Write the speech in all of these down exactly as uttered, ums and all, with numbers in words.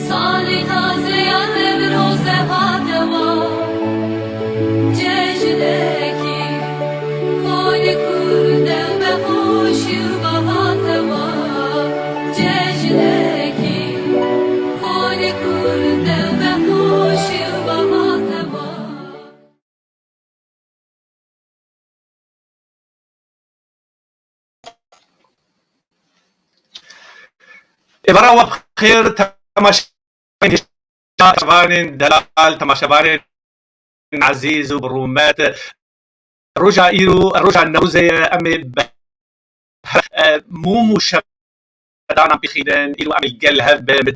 Salê tazeya Newroze hate war, cejnekî, xolê kurde be xweşî û bahate war, cejnekî, xolê kurde be xweşî û bahate war. Êvara we bi xêr, temaşevanên delal, temaşevanên ezîz û bi rûmet. Roja îro, roja Newrozê ye, em ê bi, e, mûm û şev danan bixînin, îro em ê li gel hev bin, bi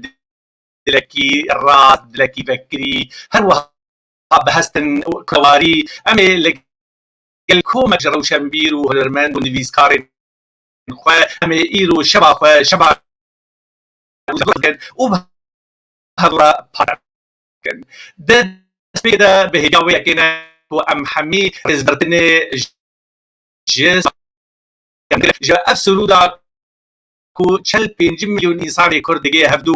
dilekî rast, dilekî vekirî, her wiha bi hestin û kurewarî, em ê li gel komek ji rewşenbîr û hunermend û nivîskarên xwe, em ê îro şeva xwe, şeva û bi hev re parve bikin. Di destpêkê de bi hêviya wê yekê ne ku em hemî rêzgirtinê ji ji ev sirûda ku çil pêncî milyon însanê Kurd digê hevdû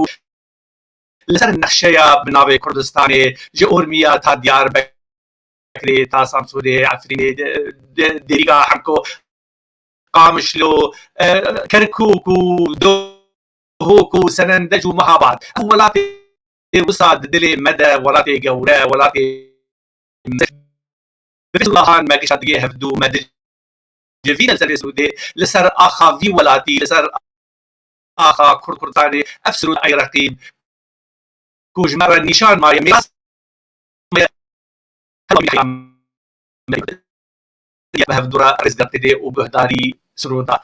li ser nexşeya bi navê Kurdistanê ji Urmiya ta Diyarbekirê, ta Samsûrê, Efrînê, de, de, Dêrîga Hemko, Qamişlo, e, Kerkûk û Duhok û Senendec û Mehabad. Ev welatê wisa di dilê me de, welatê gewre, welatê me, bi vê silahan me gişa digê hevdû, me di civîn li ser vê sirûdê, li ser axa vî welatî, li ser axa Kurd Kurdistanê, ev sirûd ey reqîb, ku ji me re nîşan maye, mîras maye, hela mî heyam me bi hevdû re rêzgirtinê û guhdarî sirûda.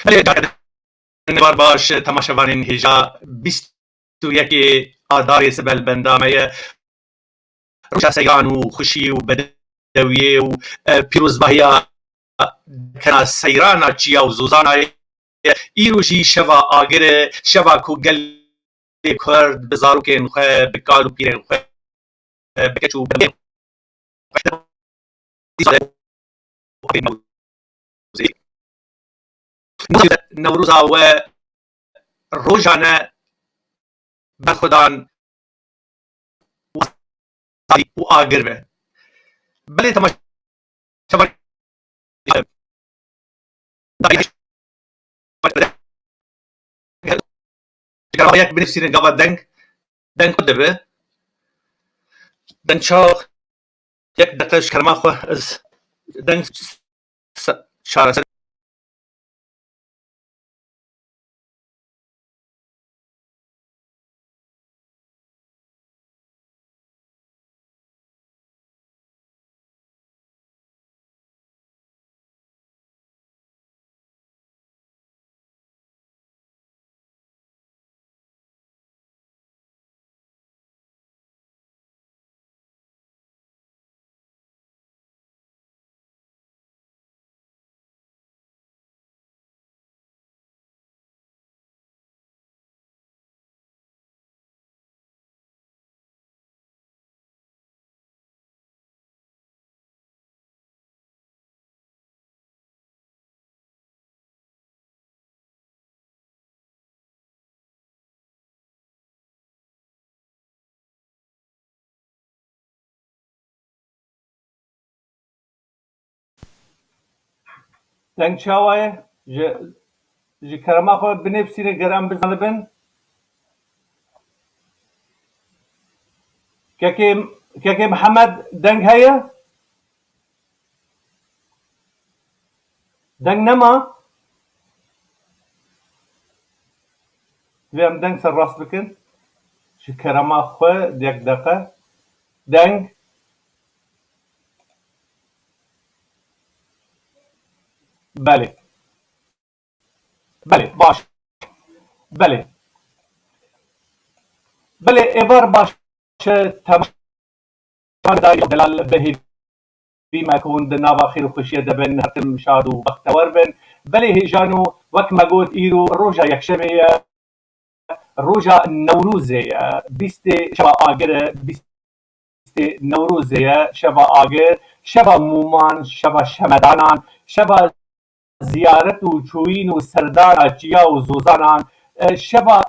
Belê, careke din êvar baş, temaşevanên hêja bîst û yekê Adarê sibel benda me ye. Roja seyran û xweşî û bedewiyê û, e, pîrozbahiya kena seyrana çiya û zozana ye. Îro jî şeva agir e, şeva ku gelê Kurd bi zarokên xwe, bi kal û pîrên xwe, bi keç û bi Newroza we rojane berxwedan û agir be. Belê temaşevan yek binivîsînin gava deng, deng dibe. Deng çax, yek deqe ji kerema xwe ez deng s-, çareser. Deng çawa ye? Ji, ji kerema xwe binivîsîne ger em bizanibin. Kekê, kekê Mihemed deng heye? Deng nema? Divê em deng serrast bikin. Ji kerema xwe yek deqe. Deng. Belê. Belê, baş. Belê. Belê, êvar baş e, temaşevan dayî delal bi hêvî me ku hûn di nava xêr û xweşiyê de bin, her tim şad û bextewer bin. Belê hêjan û wek me got îro roja yekşemê ye, roja Newrozê ye, bîstê şeva agir e, bîstê Newrozê ye, şeva agir, şeva mûman, şeva şemedanan, şeva ziyaret û çûyîn û serdana çiya û zozanan, e, şeva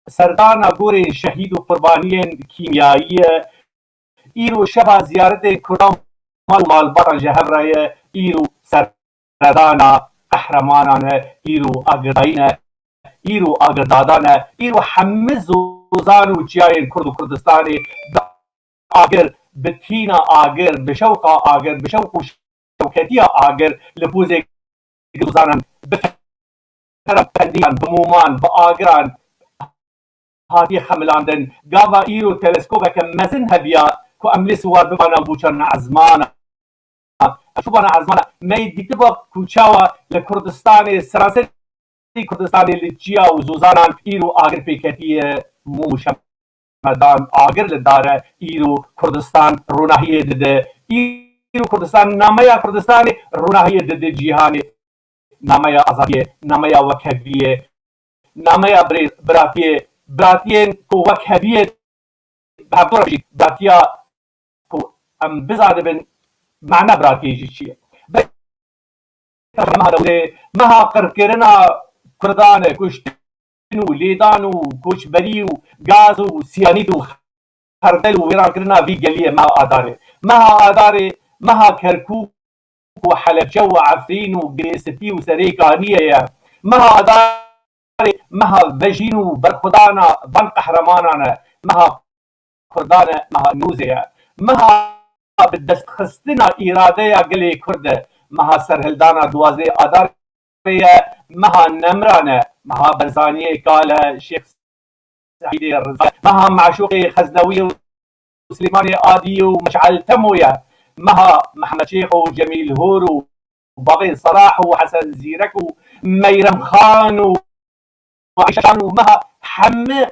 serdana gorên şehîd û qurbaniyên kîmyayî ye. Îro şeva ziyaretên Kurdan mal û malbatan ji hev re ye. Îro serdana qehremanan e. Îro agirdayîn e. Îro agirdadan e. Îro hemî zozan û çiyayên Kurd û Kurdistanê bi agir, bi tîna agir, bi şewqa agir, bi şewq û şewketiya agir li pozê zozanan, bi ferependiyan, bi mûman, bi agiran hatiye xemilandin. Gava îro teleskopeke mezin hebiya ku em lê siwar bibana û bûçana ezmana. Ev şûbana ezmana me yê dîtiba ku çawa li Kurdistanê, seranserî Kurdistanê li çiya û zozanan îro agir pêketiye, mûm û şem- me dan agir li dar e, îro Kurdistan ronahiyê dide. Îro Kurdistan, nameya Kurdistanê ronahiyê dide cîhanê. Nameya azadiyê, nameya wekheviyê, nameya birê-, biratiyê, biratiyên ku wekheviyê bi hevdû re bijîn, biratiya ku em bizanibin mana biratiyê jî çi ye. Be-, meha dewlê, meha qirkirina Kurdan e, kuştin û lêdan û koçberî û gaz û siyanîd û xerdel û wêrankirina vî geliyê meha Adarê. Meha Adarê, meha Kerkûk û Helebçe û Efrîn û Girê Spî û Serê Kaniyê ye. Meha Adarê, meha vejîn û berxwedana van qehremanan e. Meha Kurdan e, meha Nûzê ye. Meha bi destxistina îradeya gelê Kurd e. Meha serhildana duwazdeh Adarê ye. Meha Nemran e. Meha Berzaniyê Kal e, Şêx Seîdê Riza. Meha Meşûqê Xeznewî û Silêmanê Adî û Meşal Temo ye. Meha Mihemed Şêx û Cemîl Hor û Bavê Serah û Hesen Zîrek û Meyrem Xan û Ayşe Şan û meha hemî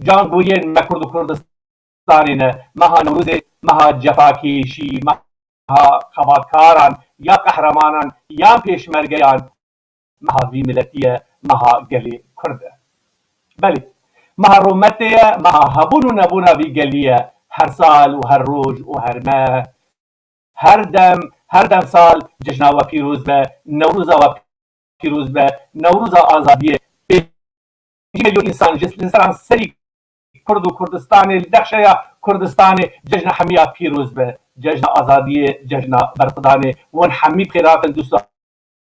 cangûyên me Kurd û Kurdistanê ne. Meha Newrozê, meha cefakêşî, meha xebatkaran, ya qehremanan, yan pêşmergeyan, meha vî miletî ye, meha gelê Kurd e. Belê, meha rûmetê ye, meha hebûn û nebûna vî gelî ye. Her sal û her roj û her meh, her dem, her dem sal cejna we pîroz be, Newroza we pîroz be, Newroza azadiyê. Pêncî milyon însan ji, li seran serî Kurd û Kurdistanê, li dexşeya Kurdistanê cejna hemiya pîroz be. Cejna azadiyê, cejna berxwedanê. Wan hemî bi xêr hatin, dost û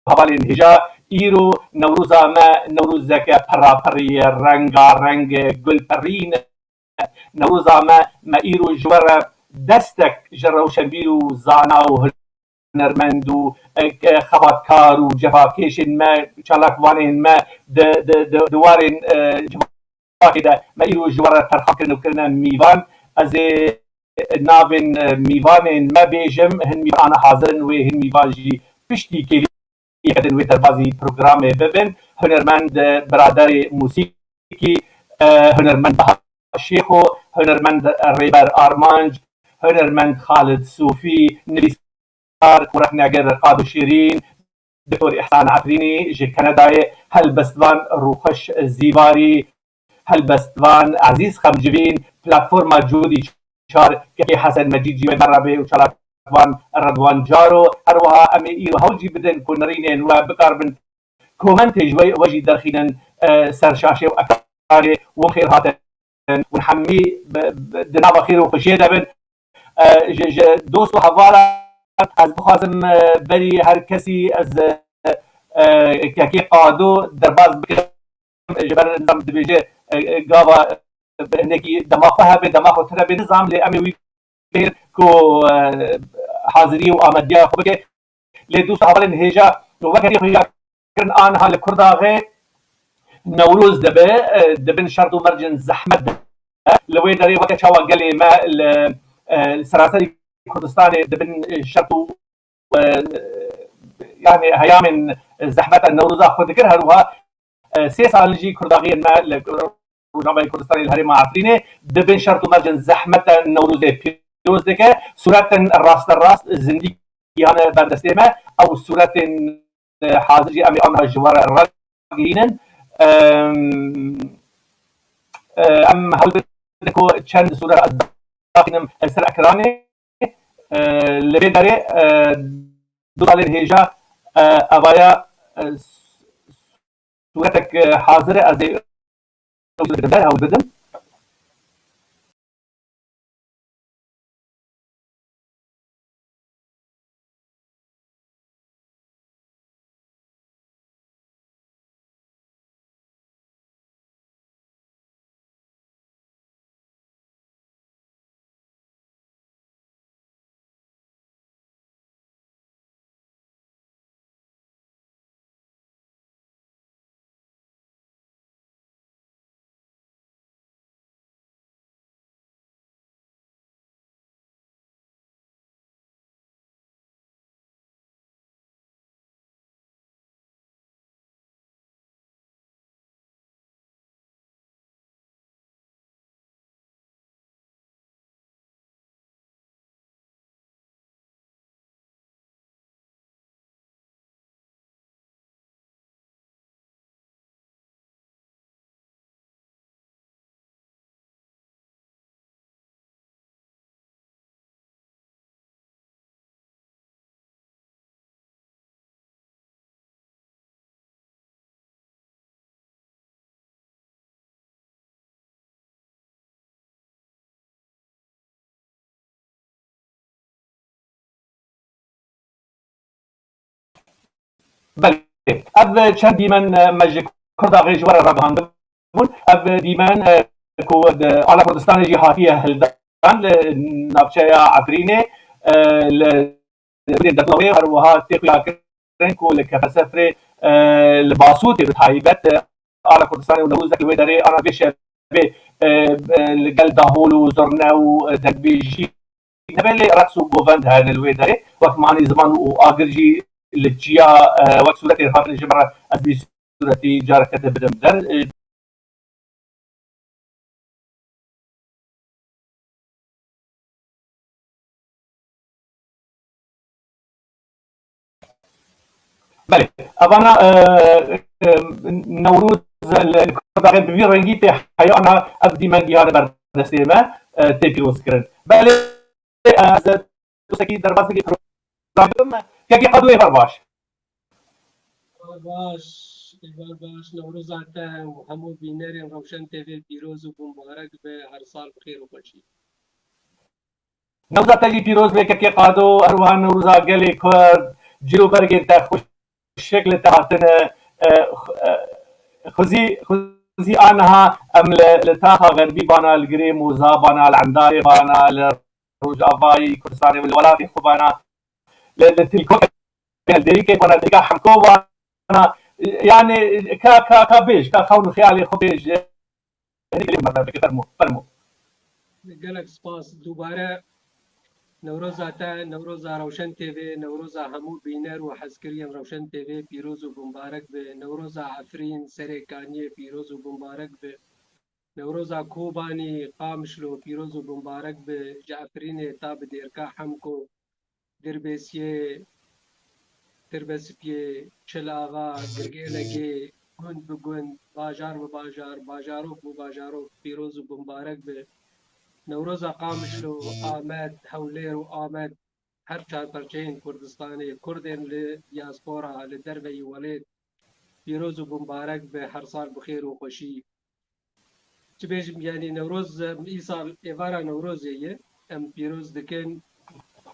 hevalên hêja. Îro Newroza me, Newrozeke pirapirî ye, rengareng e, gulperîn e. Newroza me, me îro ji we re destek ji rewşenbîr û zana û hunermend û, e, xebatkar û cefakêşên me, çalakvanên me di, di, di, di warên, e, civakê de me îro ji we re terxan kirin û kirine mîvan. Ez ê navên, e, mîvanên me bêjim, hin mîvan ana hazir in, wê hin mîvan jî piştî kêlî yek din wê derbazî programê bibin. Hunermend, e, biraderê mûsîkî, e, hunermend Baha Şêxo, hunermend, e, Rêber Armanc, hunermend Xalid Sofî, nivîskar û rexnegir Qado Şêrîn, Doktor Îhsan Efrînî ji Kanadayê, helbestvan Rûxweş Zîvarî, helbestvan Ezîz Xemcivîn, platforma Cûdî Çar, kekê Hesen Mecîd jî wê me re bê û çalakvan Redwan Caro. Her wiha em ê îro hewl jî bidin ku nirînên we bikaribin komentê ji we, we jî derxînin, e, ser şaşê û ekranê. Hûn xêr hatin. Hûn hemî bi, bi, di nava xêr û xweşiyê de bin. E, ji, ji dost û hevalan ez bixwazim, e, berî her kesî ez, e, e, kekê Qado derbas bikim. Ji ber nizam dibêje, e, e, gava, e, hinekî dema xwe hebe, dema xwe tune bê, nizam lê em ê wî bêr ku, e, hazirî û amediya xwe bike. Lê dost û hevalên hêja weke tê xuya kirin, aniha li Kurdaxê Newroz dibe, e, di bin şert û mercên zehmet de. Li wê derê weke çawa gelê me li, e, li seranserî Kurdistanê di bin şert û, e, yani heyamên zehmeta Newroza xwe dikir, her wiha, e, sê sal jî Kurdaxiyên me li Rojavayê Kurdistanê li herêma Efrînê di bin şert û mercên zehmeta Newrozê pîroz dike. Sûretên rasterast zindî hene ber destê me. Ew sûretên, e, hazir jî em ê aniha ji we re ragihînin. Em, e, em hewl bidin ku çend sûret ez daxînim ser ekranê. E, li vê derê, e, du salên hêja, e, evaya, e, sûretek, e, hazir e, ez ê ber hewl bidim. Belê, ev çend dîmen, e, me ji Kurdaxê ji we re ragihandibûn. Ev dîmen, e, ku di ala Kurdistanê jî hatiye hildan li navçeya Efrînê, e, li Gundên Deklawê, her wiha tê xuyakirin ku li Kefesefrê, e, li Basûtê bi taybet, e, ala Kurdistanê û Newrozek li wê derê ana vê şevê, e, e, li gel dahol û zurne û, e, dengbêjî nebe, lê reqs û govend hene li wê derê. Wek manî ziman û agir jî li çiya, e, wek sûretê hatin ji min re ez vî sûretî careke din bidim der. E, Belê, evana, e, e, Newroz li, li Kurdaxê bi vî rengî tê heyana ev dîmengî hane ber destê me, e, tê pîroz kirin. Belê, e, ez tiştekî derbas bikî program bidim. Kekê Qado êvar baş. Êvar baş, êvar baş, Newroza te û hemû bînerên Rewşen T V pîroz û bimbarek be, her sal bi xêr û xweşî. Newroza te jî pîroz be kekê Qado, her wiha Newroza gelê Kurd, cil û bergên te xweşik li te hatine, e, xu-, e, xwezî, xwezî aniha em li, li taxa xerbî bana, li Girê Moza bana, li Endarê bana, li Rojavayî Kurdistanê, li welatê xwe bana, li, li Tilkokê, li Dêrikê bana, Dêrika Hemko bana, yani ka, ka, ka bêj, ka xewn û xeyalê xwe bêj. Fermo, fermo. Gelek spas. Dubare Newroza te, Newroza Rewşen T V, Newroza hemû bîner û hezkiriyên Rewşen T V pîroz û bimbarek be. Newroza Efrîn, Serê Kaniyê pîroz û bimbarek be. Newroza Kobanî, Qamişlo pîroz û bimbarek be. Ji Efrînê ta bi Dêrka Hemko, Dirbêsiyê, Tirbesipiyê, Çil Axa, Girgêlekê, gund bi gund, bajar bi bajar, bajarok bi bajarok pîroz û bimbarek be. Newroza Qamişlo, Amed, Hewlêr û Amed, her çar perçeyên Kurdistanê, Kurdên li diaspora, li derveyî welêt, pîroz û bimbarek be, her sal bi xêr û xweşî. Çi bêjim, yanî Newroz, em îsal êvara Newrozê ye, em pîroz dikin.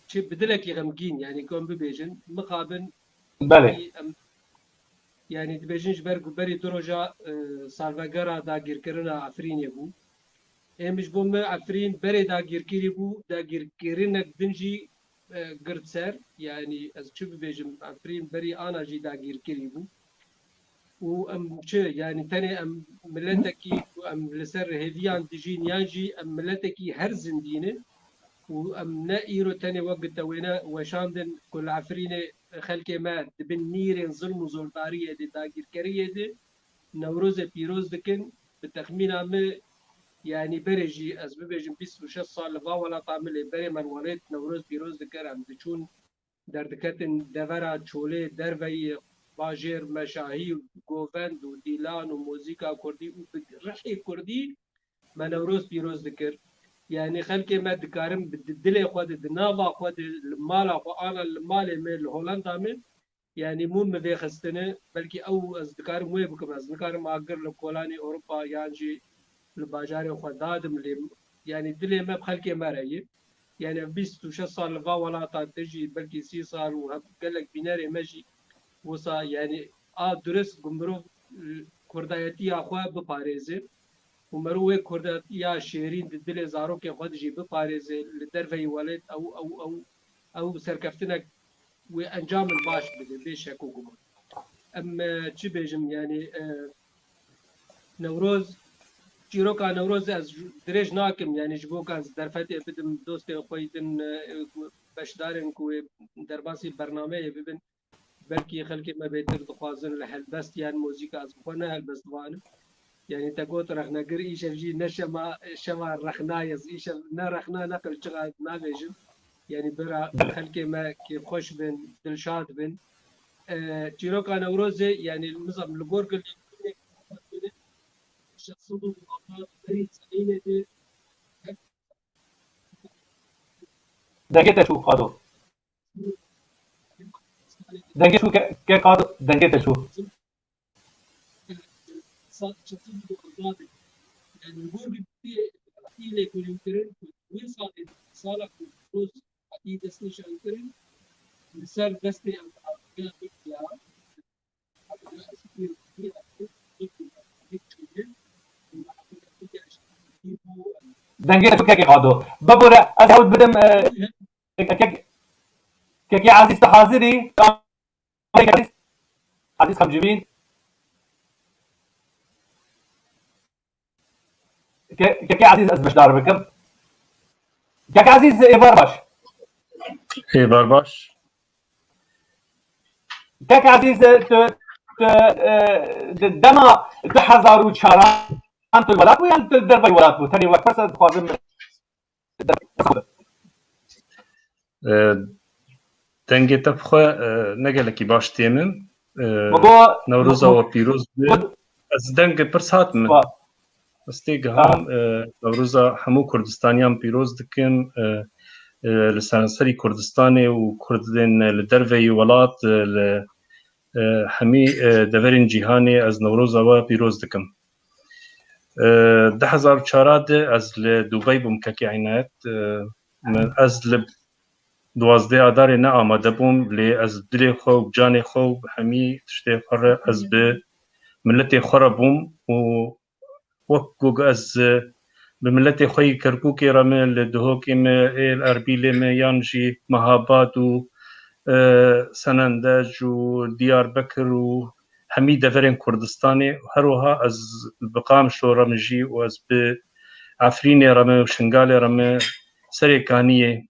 Çi bi dilekî xemgîn, yanî ku em bibêjin, mixabin Belê. Em, yanî dibêjin ji ber ku berî du roja, e, salvegera dagîrkirina Efrînê bû. Êm ji bo me Efrîn berê dagîrkirî bû, dagîrkirinek din jî, e, girt ser. Yanî ez çi bibêjim, Efrîn berî ana jî dagîrkirî bû. Û em çi, yanî tenê em miletekî ku em li ser hêviyan dijîn yan jî em miletekî her zindî ne û em ne îro tenê wek te wêne weşandin ku li Efrînê xelkê me di bin nîrên zilm û zordariyê de, dagîrkeriyê de Newrozê pîroz dikin. Bi texmîna min, yanî berê jî ez bibêjim bîst û şeş sal li va welata min lê berê me welêt Newroz pîroz dikir, em diçûn derdiketin devera çolê, derveyî bajêr, meşahî, govend û dîlan û muzîka kurdî û bi rihê kurdî me Newroz pîroz dikir. Yanî xelkê me dikarin bi di-, dilê xwe de, di nava xwe de, li mala xwe, ana li malê me, li Holanda me, yanî mûm mi vê xistine, belkî ew ez dikarim wê bikim, ez nikarim agir li kolanê Ewropa yan jî li bajarê xwe dadim lê, yanî dilê me bi xelkê me re ye. Yanî ev bîst û şeş sal li va welata te jî, belkî sî sal û hep gelek bînerê me jî wisa, yanî a durist ku mirov, e, kurdayetiya xwe biparêze û meriv wê kurdatiya şêrîn di dilê zarokên xwe de jî biparêze, li derveyî welêt ew, ew, ew, ew serkeftinek wê encamin baş bide, bê şek û guman. Em, e, çi bêjim, yanî, e, Newroz, çîroka Newrozê ez dirêj nakim, yanî ji bo ka ez derfetê bidim, dostên xwe yî din, e, beşdarên ku wê derbasî bernameyê bibin, belkî xelkê me bêtir dixwazin li helbest yan muzîka, ez bi xwe ne helbest divanim. Yanî te got rexnegir, îşev jî ne şema, şeva rexna ye, ez îşev ne rexna ne qilçixa nabêjim. Yanî bira xelkê me kêfxweş bin, dilşad bin. E, çîroka Newrozê, yanî nizam li gor gilê şexsî û berî zehînê de Dengê te çû, Qado. Dengê çû ke, ke Qado, dengê te çû. Dengê tu kekê Qado. Bibûre, ez hewt bidim, e, kek-, kekê Ezîz, tu hazirî? Ezîz, Ezîz Xemcivîn. Ke-, kekê Ezîz ez beşdar bikim. Kekê Ezîz, êvar baş. Êvar baş. Kek Ezîz, tu, tu, e, di dema du hezar û çaran tu li welat bû yan tu li derveyî welat bû? Tenê wek pirs ez dixwazim. E, dengê te bi xwe, e, ne gelekî baş tê min. e, Baba, Newroza we pîroz be. Ez dengê pirs hat min. Spas. Ez tê gihan, e, Newroza hemû Kurdistaniyan pîroz dikim. E, e, li seranserî Kurdistanê û Kurdên li derveyî welat, e, li, e, hemî, e, deverên cîhanê ez Newroza we pîroz dikim. E, du hezar û çar de ez li Dubey bûm, kekê Înayet. E, min, ez li duwazdeh Adarê ne amade bûm, lê ez bi dilê xwe û bi canê xwe û bi hemî tiştê xwe re ez bi miletê xwe re bûm û wek ku ez, e, bi miletê xwe yî Kerkûkê re me, li Duhokê me, ê li Erbîlê me yan jî Mehabad û, e, Senendej û Diyarbekir û hemî deverên Kurdistanê, her wiha ez bi Qamişlo re me jî û ez bi Efrînê re me û Şingalê re me, Serê Kaniyê,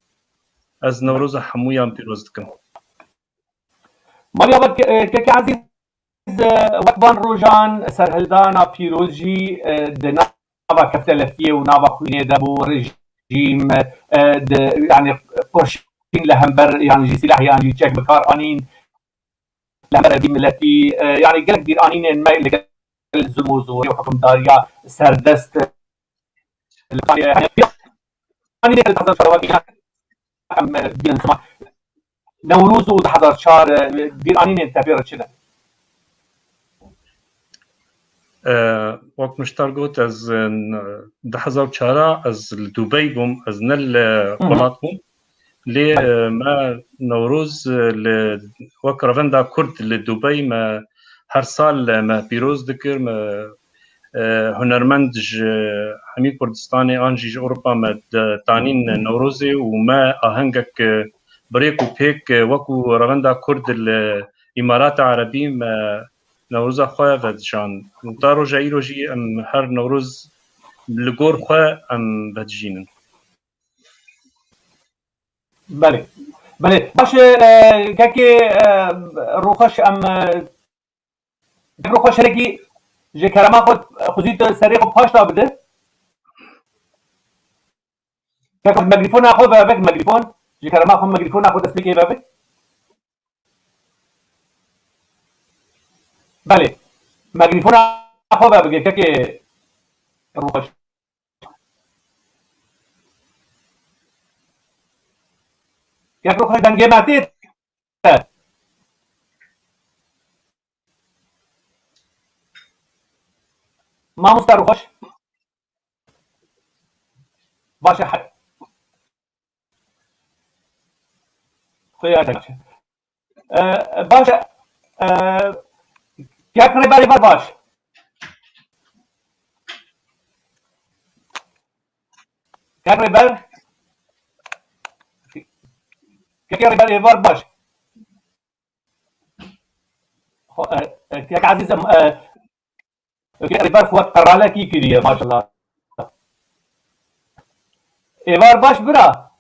ez Newroza hemûyan pîroz dikim. Maliya we ke-, e, keke Ezîz, e, wek van rojan serhildana pîroz jî, e, di nava keftelefiyê û nava xwînê de bû, rejîm, e, di, yanî, qurşîn li hember yan jî sîleh yan jî çek bi kar anîn, li hember vî miletî, e, yanî gelek bîranînên me li gel zilm û zorê û hukimdariya serdest, e, li karê, yanî, bîranînê li hezar çar em, e, bînin ziman. Newroz û du hezar çar, e, bîranînên te pê re çi ne? E, wek min ji te re got, ez, e, du hezar û çar ez li Dubey bûm, ez ne li Hı hı. welat bûm. Lê, e, me Newroz, e, li, wek revenda Kurd li Dubey me her sal, e, me pîroz dikir, me, e, hunermend ji hemî Kurdistanê an jî ji Ewropa me de tanîn Newrozê û me ahengek, e, bi rêk û pêk, e, wekû revenda Kurd li Îmarata Erebî me Newroza xwe vedijand. Û ta roja îro jî em her Newroz li gor xwe em vedijînin. Belê. Belê. Baş e, e, kekê, e, Rûxweş, em, e, kek Rûxweş, hinekî ji kerema xwe xwezî tu serê xwe paş da bide. Kek, mikrofona xwe vebik, mikrofon. Ji kerema xwe mikrofona xwe dest pê kê vebik. Belê. Mikrofona xwe vebike, kekê Rûxweş. Kek Rûxweş, dengê me tê te. Mamoste Rûxweş. Baş e, he-, Xuya dengê. E, baş e, e, kek Rêber, êvar baş. Kek Rêber. Kek Rêber, êvar baş. Xwe, e, e, kek Ezîz, e, Rêber Fuat qeralekî kiriye, maşallah. Êvar baş bira.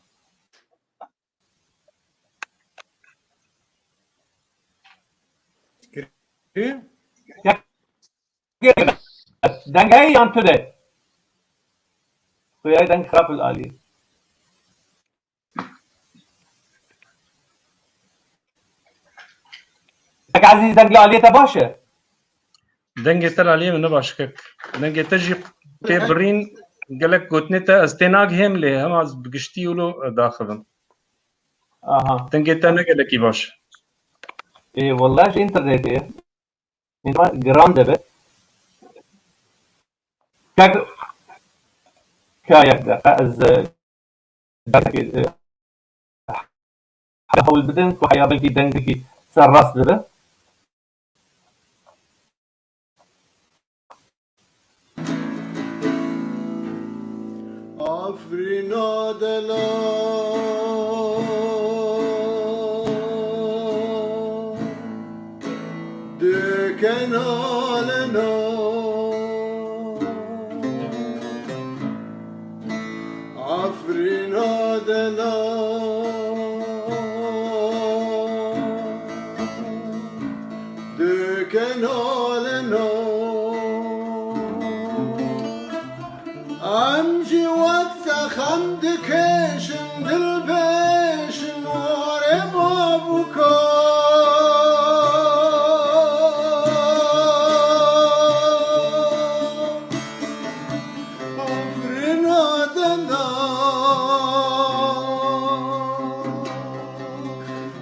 Kiriye? Deng heye yan tu de? Xuya deng xirab li alî. Kek Ezîz, deng li aliyê te baş e? Dengê te li aliyê min ne baş, kek. Dengê te jî tê birîn, gelek gotinê te ez tê nagihêm, lê hema ez bi giştî wilo daxivim. Aha. Dengê te ne gelekî baş. Ê, wela ji înternetê ye. Înternet giran dibe. Kek, ka yek deqe ez, e, dengekê, e, hewl bidin ku heya belkî dengekî serrast bibe. Afrîna delal dikenalena. Afrîna delal dikenalena. Em jî wek zexem dikêşin, dilbêşin warê bav û ka.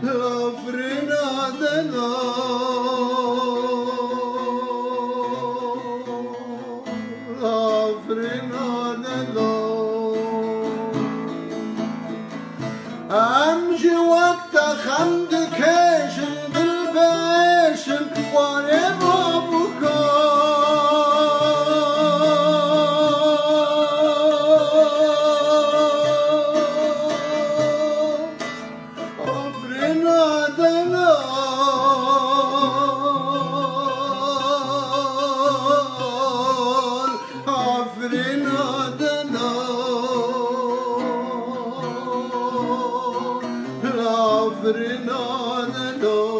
Afirîna delal, afirîna delal. Em jî wek te xem dikêşin, dil biêşin, warê babukan. Afirîna delal, afirîna delal, afirîna delal.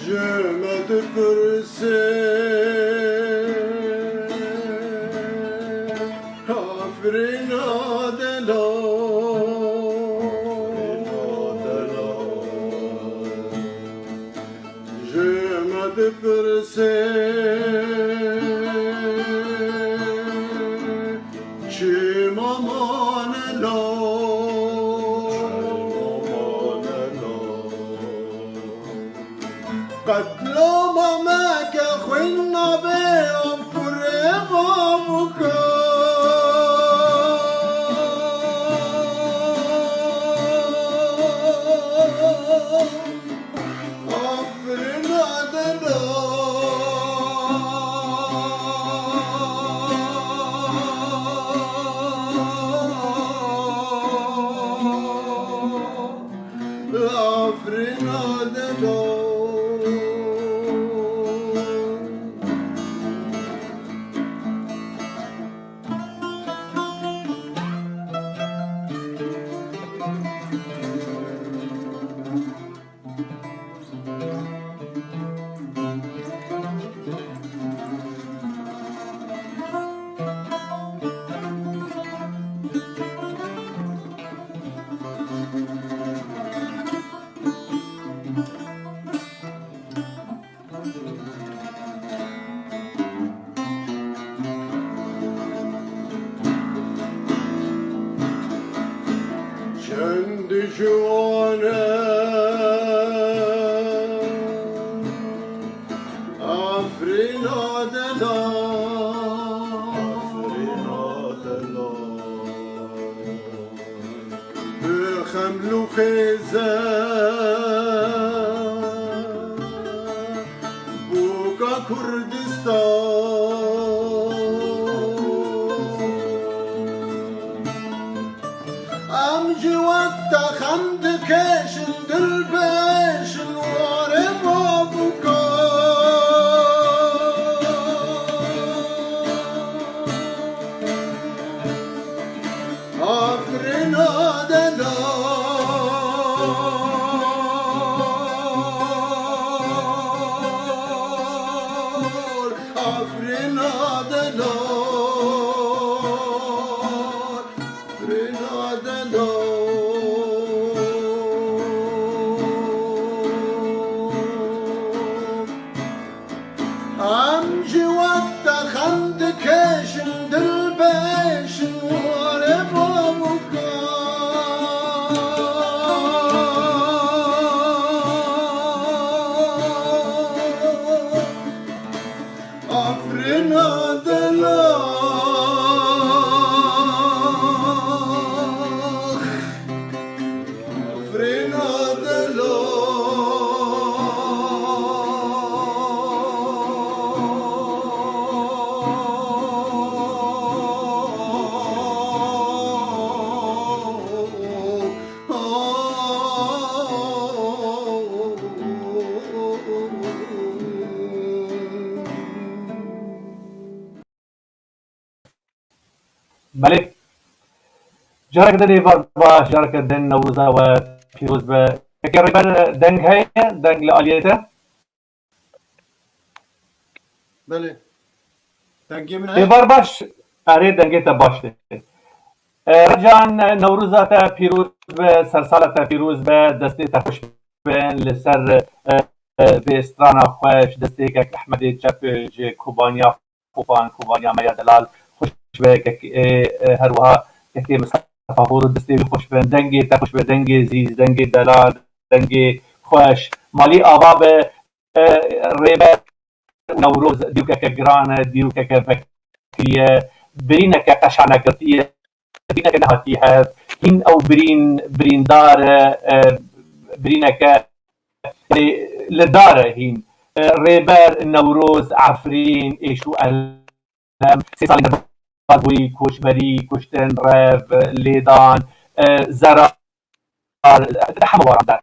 Ji me dipirse, afirîna delal. Ji me dipirse, çima mane law? Qet loma me ke xwîn nabe, ev kurê ma bike. Afirîna delal, afirîna delal. Çend ciwan e, afirîna delal. Afirîna delal. Bi xeml û xêze bûka Kurdistan. Em jî wek te xem dikêşin, dil biêşin, warê babukan. Afirîna delal, afirîna delal, afirîna delal. Em jî wek te xem dikêşin, dil biêşin, warê babukan. Afirîna delal. Afirîna delal. Belê. Careke din êvar baş, careke din Newroza we pîroz be. Peki Rêber, deng heye, deng li aliyê te? Belê. Dengê min heye? Êvar baş, erê dengê te baş tê. E, Can, Newroza te pîroz be, sersala te pîroz be, destê te xweş bin li ser, e, e, vê strana xweş, destê kek Ehmedê Çep ji Kobaniya Kopan, Kobaniya me ya delal, xweş be kek, e, e, her wiha kekê Mistefa Xor, destê wî xweş bin, dengê te xweş be, dengê zîz, dengê delal, dengê xweş, malî ava be, e, Rêber Newroz dîwkeke giran e, dîwkeke vekirî ye, birîneke qeşa negirtî ye, birîneke nehatî hev, hîn ew birîn, birîndar e, e, birîneke, e, li dar e hîn. E, Rêber Newroz, Efrîn, êş û elem, sê salên derbas bûyî, koçberî, kuştin, rev, lêdan, e, zerar, hemû waran der.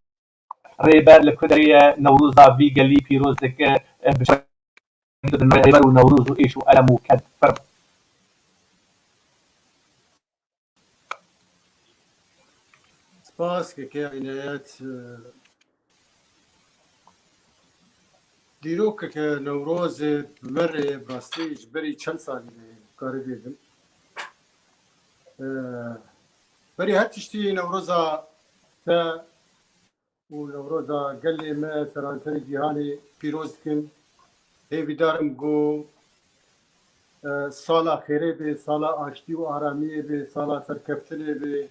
Rêber li ku derê ye, Newroza vî gelî pîroz dike, e, bi Rêber û Newroz û êş û elem û ked fermo. Spas keke Înayet. Dîrokeke Newrozê bi me re bi rastî ji berî çend salî re karî bêjim. Berî her tiştî Newroza te û Newroza gelê me seranserê cîhanê pîroz dikin. Hêvîdar im ku, e, sala xêrê be, sala aştî û aramiyê be, sala serkeftinê be,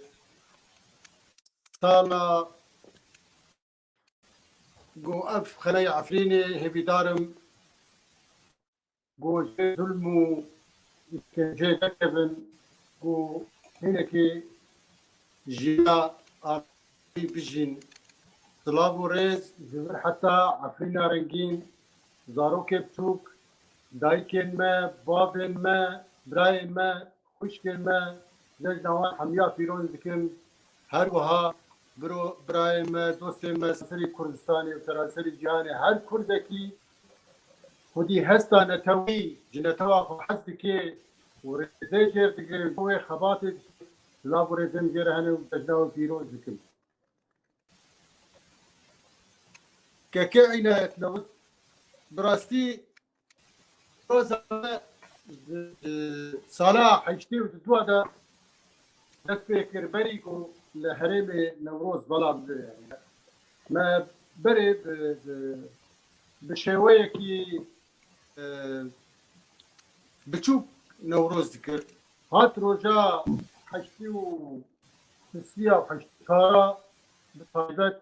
sala ku ev xeleyê Efrînê hêvîdar im ku ji zulm û îşkenceyê derkevin, ku hinekî jiya aramî bijîn. Silav û rêz ji vir heta Efrîna rengîn, zarokê biçûk, dayikên me, bavên me, birayên me, xwişkên me, cejna wan hemiya pîroz dikim. Her wiha biro, birayên me, dostên me, seranserî Kurdistanê û seranserî cîhanê, her Kurdekî xwedî hesta netewî ji netewa xwe hez dike û rêzê jêr digire, ji bo wê xebatê dike, silav û rêzê min jê re hene û cejna wê pîroz dikim. Keke Înayet Newroz, bi rastî Newroza me ji, ji sala heştê û du de dest pê kir, berî ku li herêmê Newroz bela bide. Me berê bi, bi, bi şêweyekî, e, biçûk Newroz dikir. Hat roja heştê û sisiya û heştê çara bi taybet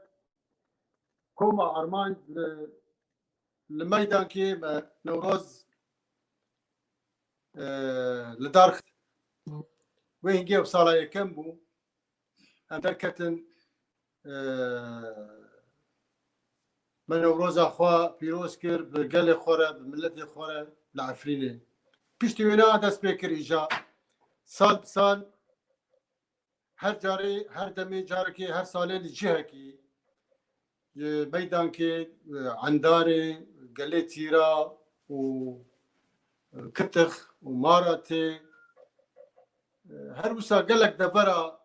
Koma Armanc li, li Meydankê me Newroz, e, li dar xist. Wê hingê ew sala yekem bû. Em derketin, e, me Newroza xwe pîroz kir, bi gelê xwe re, bi miletê xwe re li Efrînê. Piştî wêna dest pê kir îja. Sal bi sal her carê, her demê carekê, her salê li cihekî, e, Meydankê, e, Endarê, Gelê Tîra û, e, Kitix û Mara tê. E, her wisa gelek devera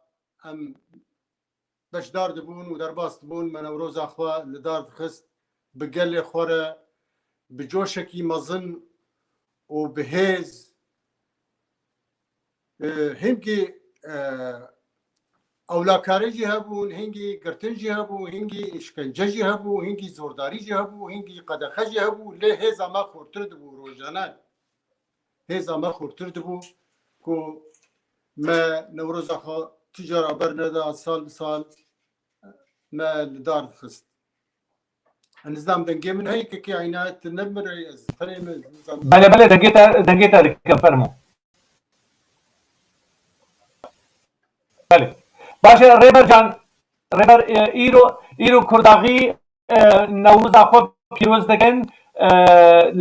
em beşdar dibûn û derbas dibûn, me Newroza xwe li dar dixist, bi gelê xwe re, bi coşekî mezin û bi hêz, e, hingî, e, ewlakarê jî hebûn, hingî girtin jî hebû, hingî îşkence jî hebû, hingî zordarî jî hebû, hingî qedexe jî hebû, lê hêza me xurtir dibû rojane. Hêza me xurtir dibû ku me Newroza xwe tu cara berneda, sal bi sal me li dar dixist. Ez nizanim dengê min heye, kekê Înayet, tu ne min re, ez tenê min, ez nizanim. Belê, belê, dengê te, dengê te dikim, fermo. Belê. Baş e, Rêber Can, Rêber, e, îro, îro Kurdaxî, e, Newroza xwe pîroz dikin, e,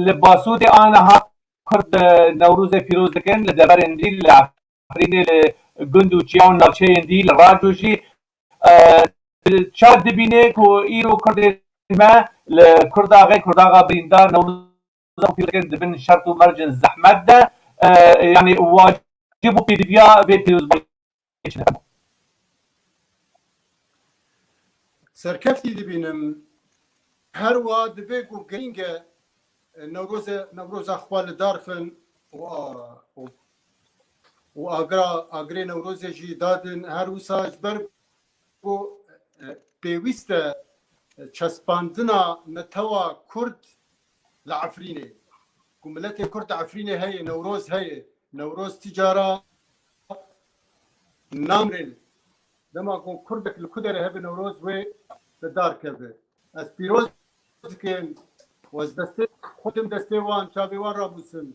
li Basûdê aniha Kurd, e, Newrozê pîroz dikin, li deverên dî, li Efrînê, li gund û çiya û navçeyên dî, li radyo jî, e, ça dibîne ku îro Kurdên me li Kurdaxê, Kurdaxa birîndar, Newroza xwe pîroz dikin, di bin şert û mercên zehmet de, e, yanî wa jê bo pêdiviya vê pîrozbahiyê çi ne? Serkeftî dibînim. Her wa divê ku girîng e, e, Newroze, Newroza xwe li dar xin û a-, û, û agira, agirê Newrozê jî dadin. Her wisa ji ber ku, e, pêwîst e, e, çespandina netewa Kurd li Efrînê. Ku miletê Kurd li Efrînê heye, Newroz heye. Newroz ticara namrên. Dema ku Kurdek li ku derê hebe Newroz wê li dar keve. Ez pîroz dikim û ez destê xwe dim destê wan, çavê wan rabûsim.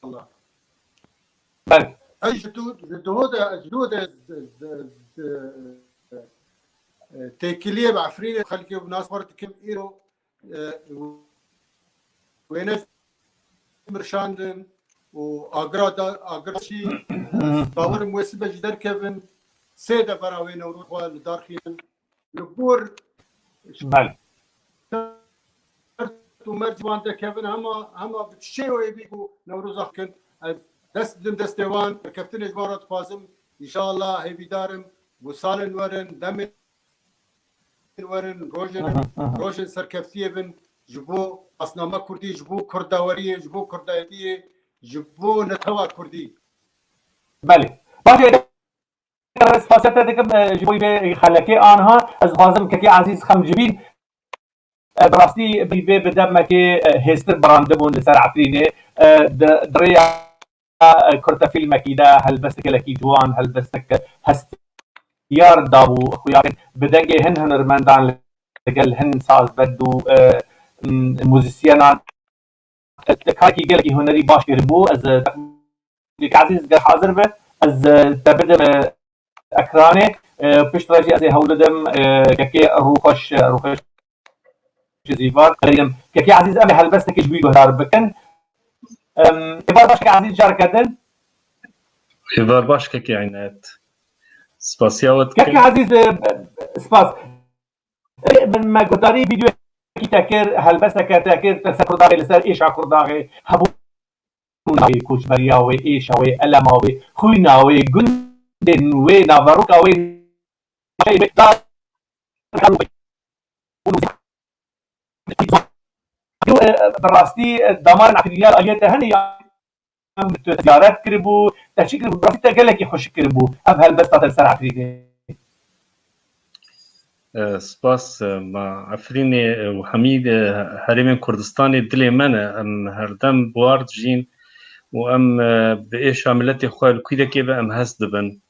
Allah. Belê. Ez ji tu, ji duho de, ji duho de, de, de, de, e, têkiliyê bi Efrînê xelkê bi nas xwe dikim îro, e, wêne mirşandin û agira da, agira şî, ez bawerim wê sibe jî derkevin, sê devera wê Newroz xwe li dar xînin. Li gor Belê. şert û mercî wan dekevin, hema, hema bi çi şêweyê bî ku Newroza kin. Ez dest didim destê wan, serkeftinê ji wan re dixwazim. Înşallah hêvîdar im ku salên werin, demên werin, rojên, Aha, aha. rojên serkeftiyê bin ji bo nasnama kurdî, ji bo kurdaweriyê, ji bo kurdayetiyê, ji bo netewa kurdî. Belê. Baş e, spasiya te dikim, e, ji bo vê xelekê anha. Ez dixwazim kekê Ezîz xem cibîn, e, bi rastî bi vê bi demekê, e, hêstir birandibûn li ser Efrînê. E, di, di rêya, e, kurtefîlmekî de helbestek gelekî ciwan, helbestek hestiyar dabû xuya. Bi dengê hin hunermendan, li gel hin sazbend û, e, m-, muzîsyenan, e, karkî gelekî hunerî baş kiribû. Ez, e, Kekê Ezîz ger hazir be, ez, e, te bidim, e, ekranê, e, pişt re jî ez ê hewlidim, e, kekê Rûxweş, e, Rûxweş Zîvar. Kekê Ezîz, em ê helbestekê ji wî guhdar bikin. Em, êvar baş kekê Ezîz, careke din. Êvar baş kekê Înet. Spasiya we dikim. Kekê Ezîz, e, spas. E, min me guhdarî vîdeoyekî te kir, helbesteke te kir, te ser Kurdaxê, li ser êşa Kurdaxê, hebûna wê, koçberiya wê, êşa wê, elema wê, xwîna wê, gundên wê, naveroka wê, e, bi rastî, e, damarên Efrîniya aliyê te hene ya? Em bi tu ziyaret kiribû, te çi kiribû? Bi rastî te gelekî xweşik kiribû ev helbesta te li ser Efrînê. E, spas, e, ma Efrînê, e, û hemî, e, herêmên Kurdistanê dilê me ne. Em herdem bi war dijîn û em, e, bi êşa miletê xwe li kûdekê be em hez dibin.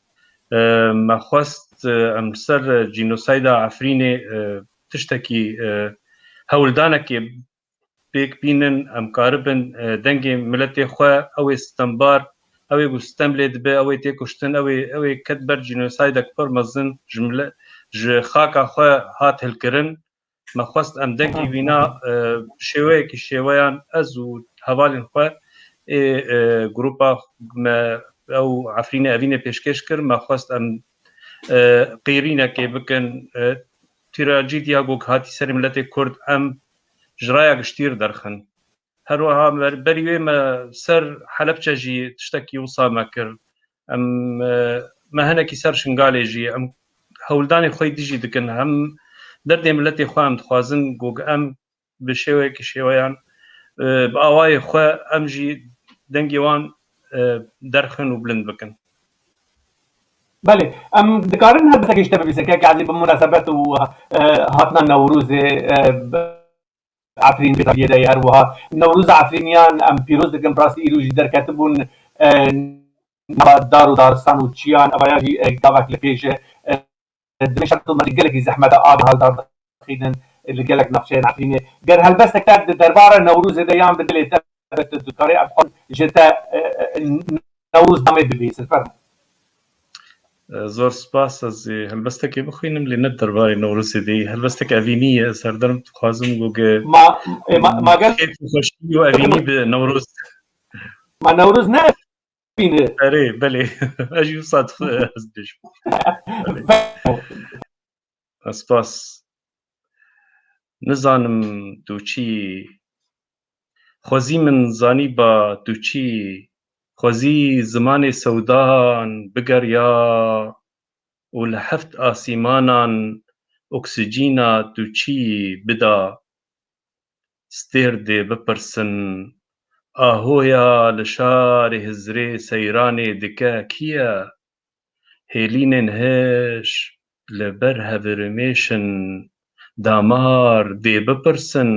E, me xwest, e, em li ser, e, cînosayda Efrînê, e, tiştekî, e, hewldanekê pêk bînin, em karibin, e, dengê miletê xwe, ew ê stembar, ew ê ku stem lê dibe, ew ê tê kuştin, ew ê, ew ê ket ber cînosaydek pir mezin ji mile-, ji xaka xwe hat hilkirin. Me xwest em dengê wîna, e, bi şêweyekî şêweyan ez û hevalên xwe ê, e, grupa me ew Efrînê Evînê pêşkêş kir. Me xwest em, e, qêrînekê bikin, e, trajediya ku hatî serê miletê Kurd em ji raya giştî re derxin. Her wiha ber-, berî wê me ser Helebçe jî tiştekî wisa me kir. Em, e, me hinekî ser Şingalê jî em hewldanê xwe yî dijî dikin. Hem derdê miletê xwe em dixwazin ku em bi şêweyekî şêweyan, e, bi awayê xwe em jî dengê wan, e, derxin û bilind bikin. Belê, em dikarin helbestekê ji te bibîsin, kek Ezî, bi munasebet û, e, hatina Newrozê, e, Efrîn, Bêdaviyê de ye. Her wiha Newroza Efrîniyan em pîroz dikin, bi rastî îro jî derketibûn, e, nava dar û daristan û çiyan, evaya jî, e, gavek li pêş e, e, di vê şert û merdî gelekî zehmet e, av haldar dixînin, e, li gelek navçeyên Efrînê. Ger helbestek te di derbarê Newrozê de yan bi dilê te be, tu dikarî em xwe ji te, e, e, Newroz namê bibîsin, fermo. E, zor spas, ez ê helbestekê bixwînim, lê ne derbarê Newrozê de. Helbestek evînî ye, ez her dem dixwazim ku ge-, Ma, e, ma, ma gel- kêf û xweşî û evînî bi Newroz. Ma Newroz ne evînî? Erê, belê. Ez jî wisa dixwe-, ez dibêjim. Spas. Nizanim tu çi yî. Xwezî min zanîba tu çi yî. Xwezî zimanê sewdan bigeriya û li heft asîmanan oksîjîna tu çî bida. Stêr dê bipirsin, ahoya li şarê Hizrê seyranê dike kî ye? Hêlînên hiş li ber hev rimêşin, damar dê bipirsin,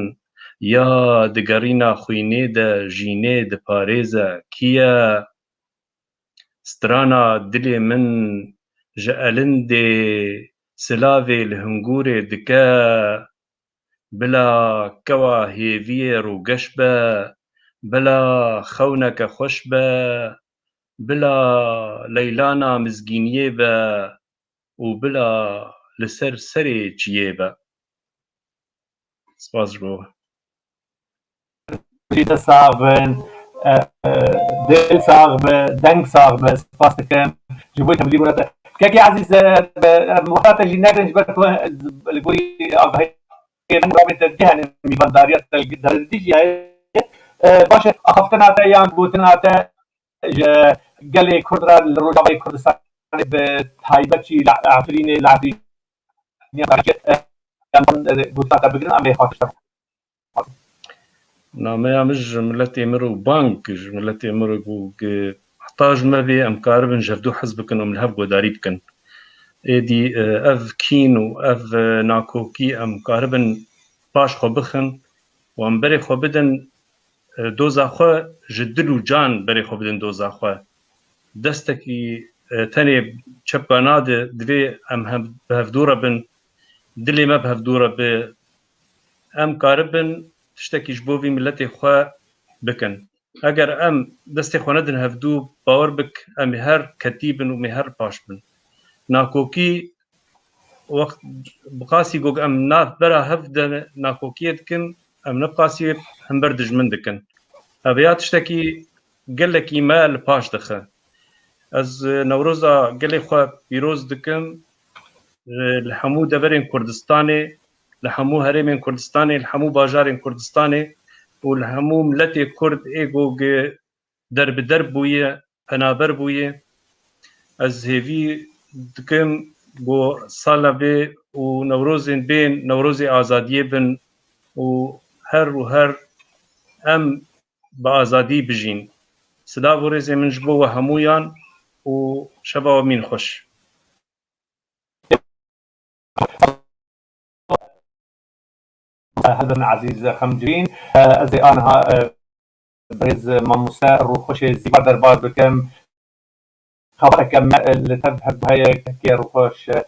ya di gerîna xwînê de jînê diparêze kî ye? Strana dilê min ji elindê silavê li hingûrê dike, bila kewa hêviyê rûgeş be, bila xewneke xweş be, bila leylana mizgîniyê be û bila li ser serê çiyê be. Spas ji bo we. Jî de sax bin, e, e, dil sax be, deng sax be, spas dikim. Ji bo temlîbûna te. Kekê ezîz, e, be, em wexta te jî negirin ji ber ku, e, li gorî agahiyê min rabê te dihene mîvandariya te li derindî jî heye. E, baş e, axaftina te yan gotina te ji gelê Kurd re li Rojavayê Kurdistanê bi taybet jî li Efrînê, li Efrînê, e, em, e, gotina te bigirin, em ê xatir te Nameya min ji miletê min re û bang ji miletê min re ku gi-, heta ji me vê em karibin ji hevdû hez bikin û em li hev guhdarî bikin. Êdî, e, ev kîn û ev, e, nakokî em karibin paş xwe bixin û em berê xwe bidin, e, doza xwe, ji dil û can berê xwe bidin doza xwe. Destekî, e, tenê çepka nade, divê em hev-, bi hevdû re bin, dilê me bi hevdû re bi, em karibin tiştekî ji bo vî miletê xwe bikin. Eger em destê xwe nedin hevdû, bawer bik, em ê her ketî bin û em ê her paş bin. Nakokî, wext bi qasî ku em nav bera hev de nakokiyê dikin, em ne bi qasî hember dijmin dikin. Ev ya tiştekî gelekî me li paş dixe. Ez, e, Newroza gelê xwe pîroz dikim, e, li hemû deverên Kurdistanê, li hemû herêmên Kurdistanê, li hemû bajarên Kurdistanê û li hemû miletê Kurd ê ku gi-, derbiderb bûye, penaber bûye. Ez hêvî dikim ku sala vê û Newrozên bên, Newrozê azadiyê bin û her û her em bi azadî bijîn. Silav û rêzê min ji bo we hemûyan û şeva we mîn xweş. Hildin Ezîz Xemcivîn, ez ê aniha, e, birêz mamoste Rûxweşê Zîbar derbas bikim. Xebateke me, e, li tev hevdu heye, kekê Rûxweş, e,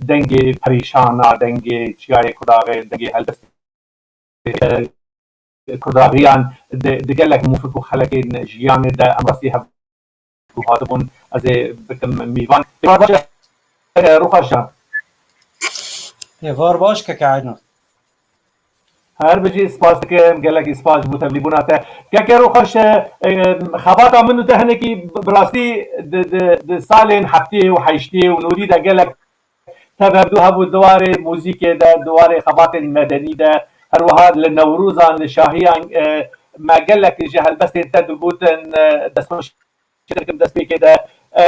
dengê perîşana, dengê çiyayê Kurdaxê, dengê helbestê, e, Kurdaxiyan di, di gelek mûfik û xelekên jiyanê de em rastî hev hatibûn, ez ê bikim mîvan. Êvar baş e, e, Rûxweş can. Êvar baş keke Eynal. Her bijî, spas dikim, gelekî spas ji bo tevlîbûna te. Keke Rûxweş, e, e, xebata min û te hinekî bi rastî di, di, di salên heftê û heştê û nodî de gelek tev hevdû hebû di warê muzîkê de, di warê xebatên medenî de, her wiha li Newrozan, li şahiyan, e, me gelek ji helbestên te digotin, e, destxweş dikim destpêkê de, e,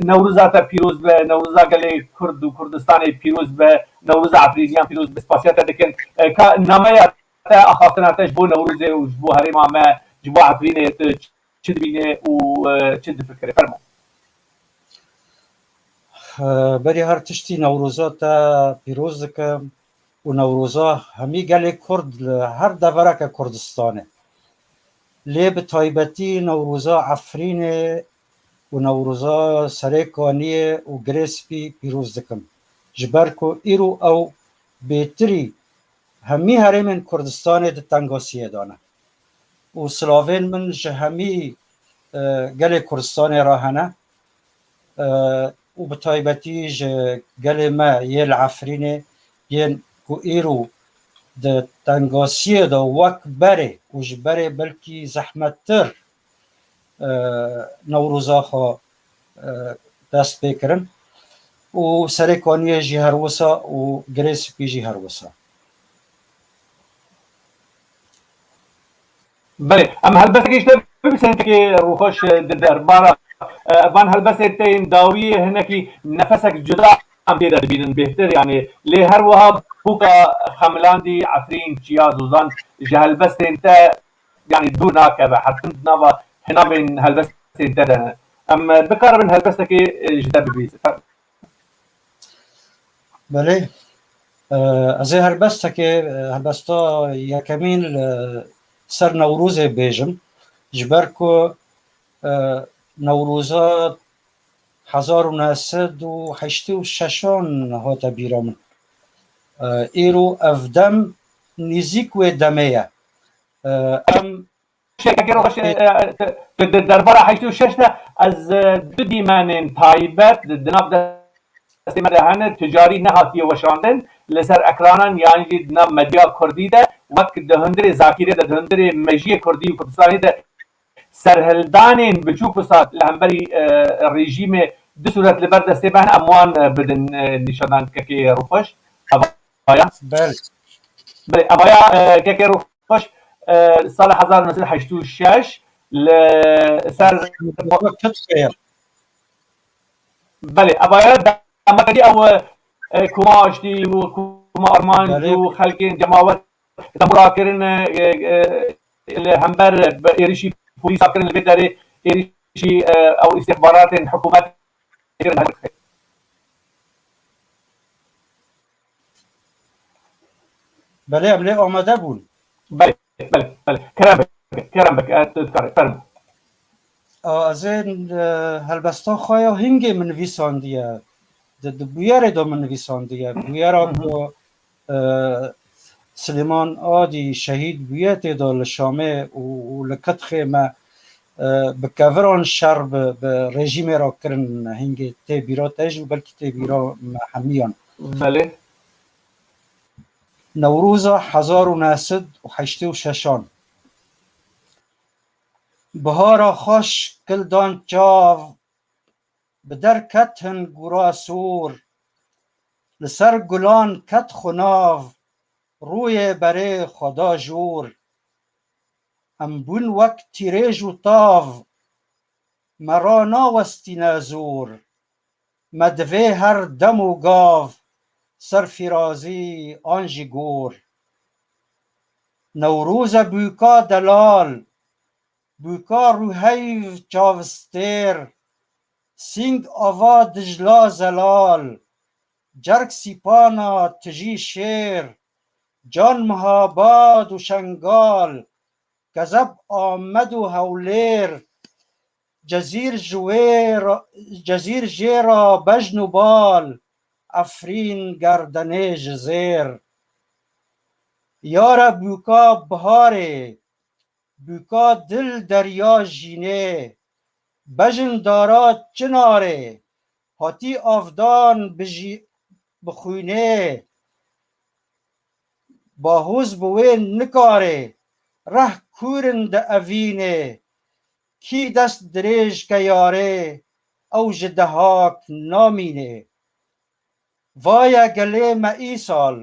Newroza te pîroz be, Newroza gelê Kurd û Kurdistanê pîroz be, Newroza Efrîniyan pîroz be, spasiya te dikin. E, ka nameya te, axaftina te ji bo Newrozê û ji bo herêma me, ji bo Efrînê tu çi dibîne û, e, çi difikire? Fermo. Berî her tiştî Newroza te pîroz dikim û Newroza hemî gelê Kurd li her devereke Kurdistanê. Lê bi taybetî Newroza Efrînê û Newroza Serêkaniyê û Girê Spî pîroz dikim. Ji ber ku îro ew bêtirî hemî herêmên Kurdistanê di tengasiyê de ne. Û silavên min ji hemî, e, gelê Kurdistanê re hene, e, û bi taybetî ji gelê me yê li Efrînê, yên ku îro di tengasiyê de wek berê û ji berê belkî zehmettir, e, Newroza xwe, e, dest pê kirin û Serêkaniyê jî her wisa û Girê Spî jî her wisa. Belê, em helbestekî ji te bibîstin kekê Rûxweş, e, di derbara, e, van helbestên te yên dawiyê hinekî nefesek cuda em tê de dibînin bêhtir, yanî lê her wiha bûka Xemilandî, Efrîn, Çiya, Zozan ji helbestên te, yanî dûr nakeve, hetin di nava hinavên helbestên te de ne. Em, e, bikaribin helbestekê, e, ji te bibîsin. Belê. E, ez ê helbestekê, e, helbesta yekemîn li ser Newrozê bêjim. Ji ber ku, e, Newroza hezar û neh sed û heştê û şeşan hate bîra min. E, îro ev dem nîzîk wê demê ye. E, em Şekekê Rûxweş, e, e, e, di, di derbara heştê û şeş de ez, e, du dîmenên taybet di, di nav destê me de hene, tu carî nehatiye weşandin, li ser ekranan yan jî di nav medya kurdî de, wek di hundirê zakîrê de, di hundirê mejiyê kurdî û Kurdistanê de serhildanên biçûk û sat li hemberî, e, rejîmê du sûret li ber destê me hene, em wan, e, bidin, e, nîşandan kekê Rûxweş. Evaya. Belê. Belê, evaya, e, kekê Rûxweş, e, sala hezar neh sed heştê û şeş li ser Belê, evaya dema kedî ew, e, koma aştî û koma armanc Belê. û xelkên cemawer dembûra kirin, e, e, li hember bi êrişî polîsa kirin, li vê derê êrişî, e, ew îstîxbaratên hikûmet kirin. Belê, em lê amade bûn. Belê, belê, belê. Kerem bike, kerem bike. E, tu dikarî, fermo. A, ez ê, e, helbesta xwe ya hingê min nivîsandiye. Di, di bûyerê de min nivîsandiye. Bûyera Hı hı. ku, e, Silêman Adî şehîd bûye tê de li Şamê û, û li Kitxê me, e, bi keviran şer bi, bi rejîmê re kirin, hingê tê bîra te jî û belkî tê bîra me hemiyan. Belê. Newroza hezar û neh sed û heştê û şeşan. Bihara xweş kil dan çav, bi der ket hin gûra sor, li ser gulan ket xwe nav, rûyê berê xwe da jor. Em bûn wek tîrêj û tav, me ranawestîne zor. Me divê her dem û gav ser fîrazî an jî gor. Newroze bûka delal, bûka rûheyv çavistêr, sîng ava Dijla zelal, cerg sîpana tijî şêr, can Mihabad û Şengal, Kezeb Amed û Hewlêr, Cezîr ji wê re, Cezîr jê re bejn û bal, Efrîn gerdenê ji zêr. Yare bûka biharê, bûka dil derya jînê, bejn dara çinarê, hatî avdan bi jî-, bi xwînê. Bahoz bi wê nikarê, reh kûr in di evînê. Kî dest dirêj ke yarê, ew ji dehak namînê. Vaye gelê me îsal,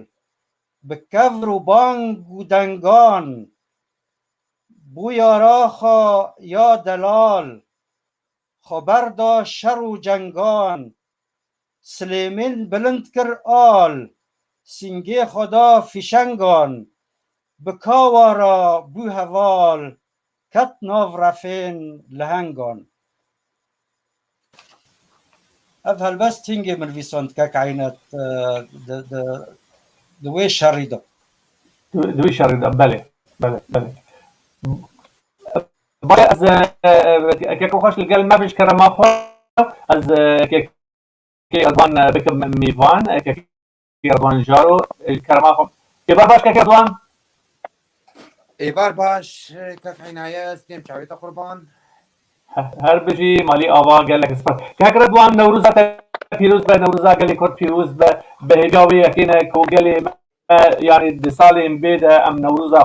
bi kevr û bang û dengan, bû yara xwe ya delal, xwe berda şer û cengan, Silêmên bilind kir al, sîngê xwe da fîşengan, bi kawa re bû heval, ket nav refên lehengan. Ev helbest hingê min nivîsand kek Eynet, e, di, di, di wê şerî de. Di, di wê şerî de, belê, belê, belê. Baş e, ez, e, e, keko xweş li gel me bin ji kerema xwe. Ez, e, kek Kekê Ridwan, e, bikim mîvan, e, Kekê Ridwan Jaro, e, kerema xwe. Êvar baş, Kekê Ridwan. Êvar baş, e, Kek Eynayê, ez têm çavê te qurban. He-, her bijî, malî ava, gelek spas. Kek Ridwan, Newroza te pîroz be, Newroza gelê Kurd pîroz be, bi hêviya wê yekê ne ku gelê me, yanî di salên bê de em Newroza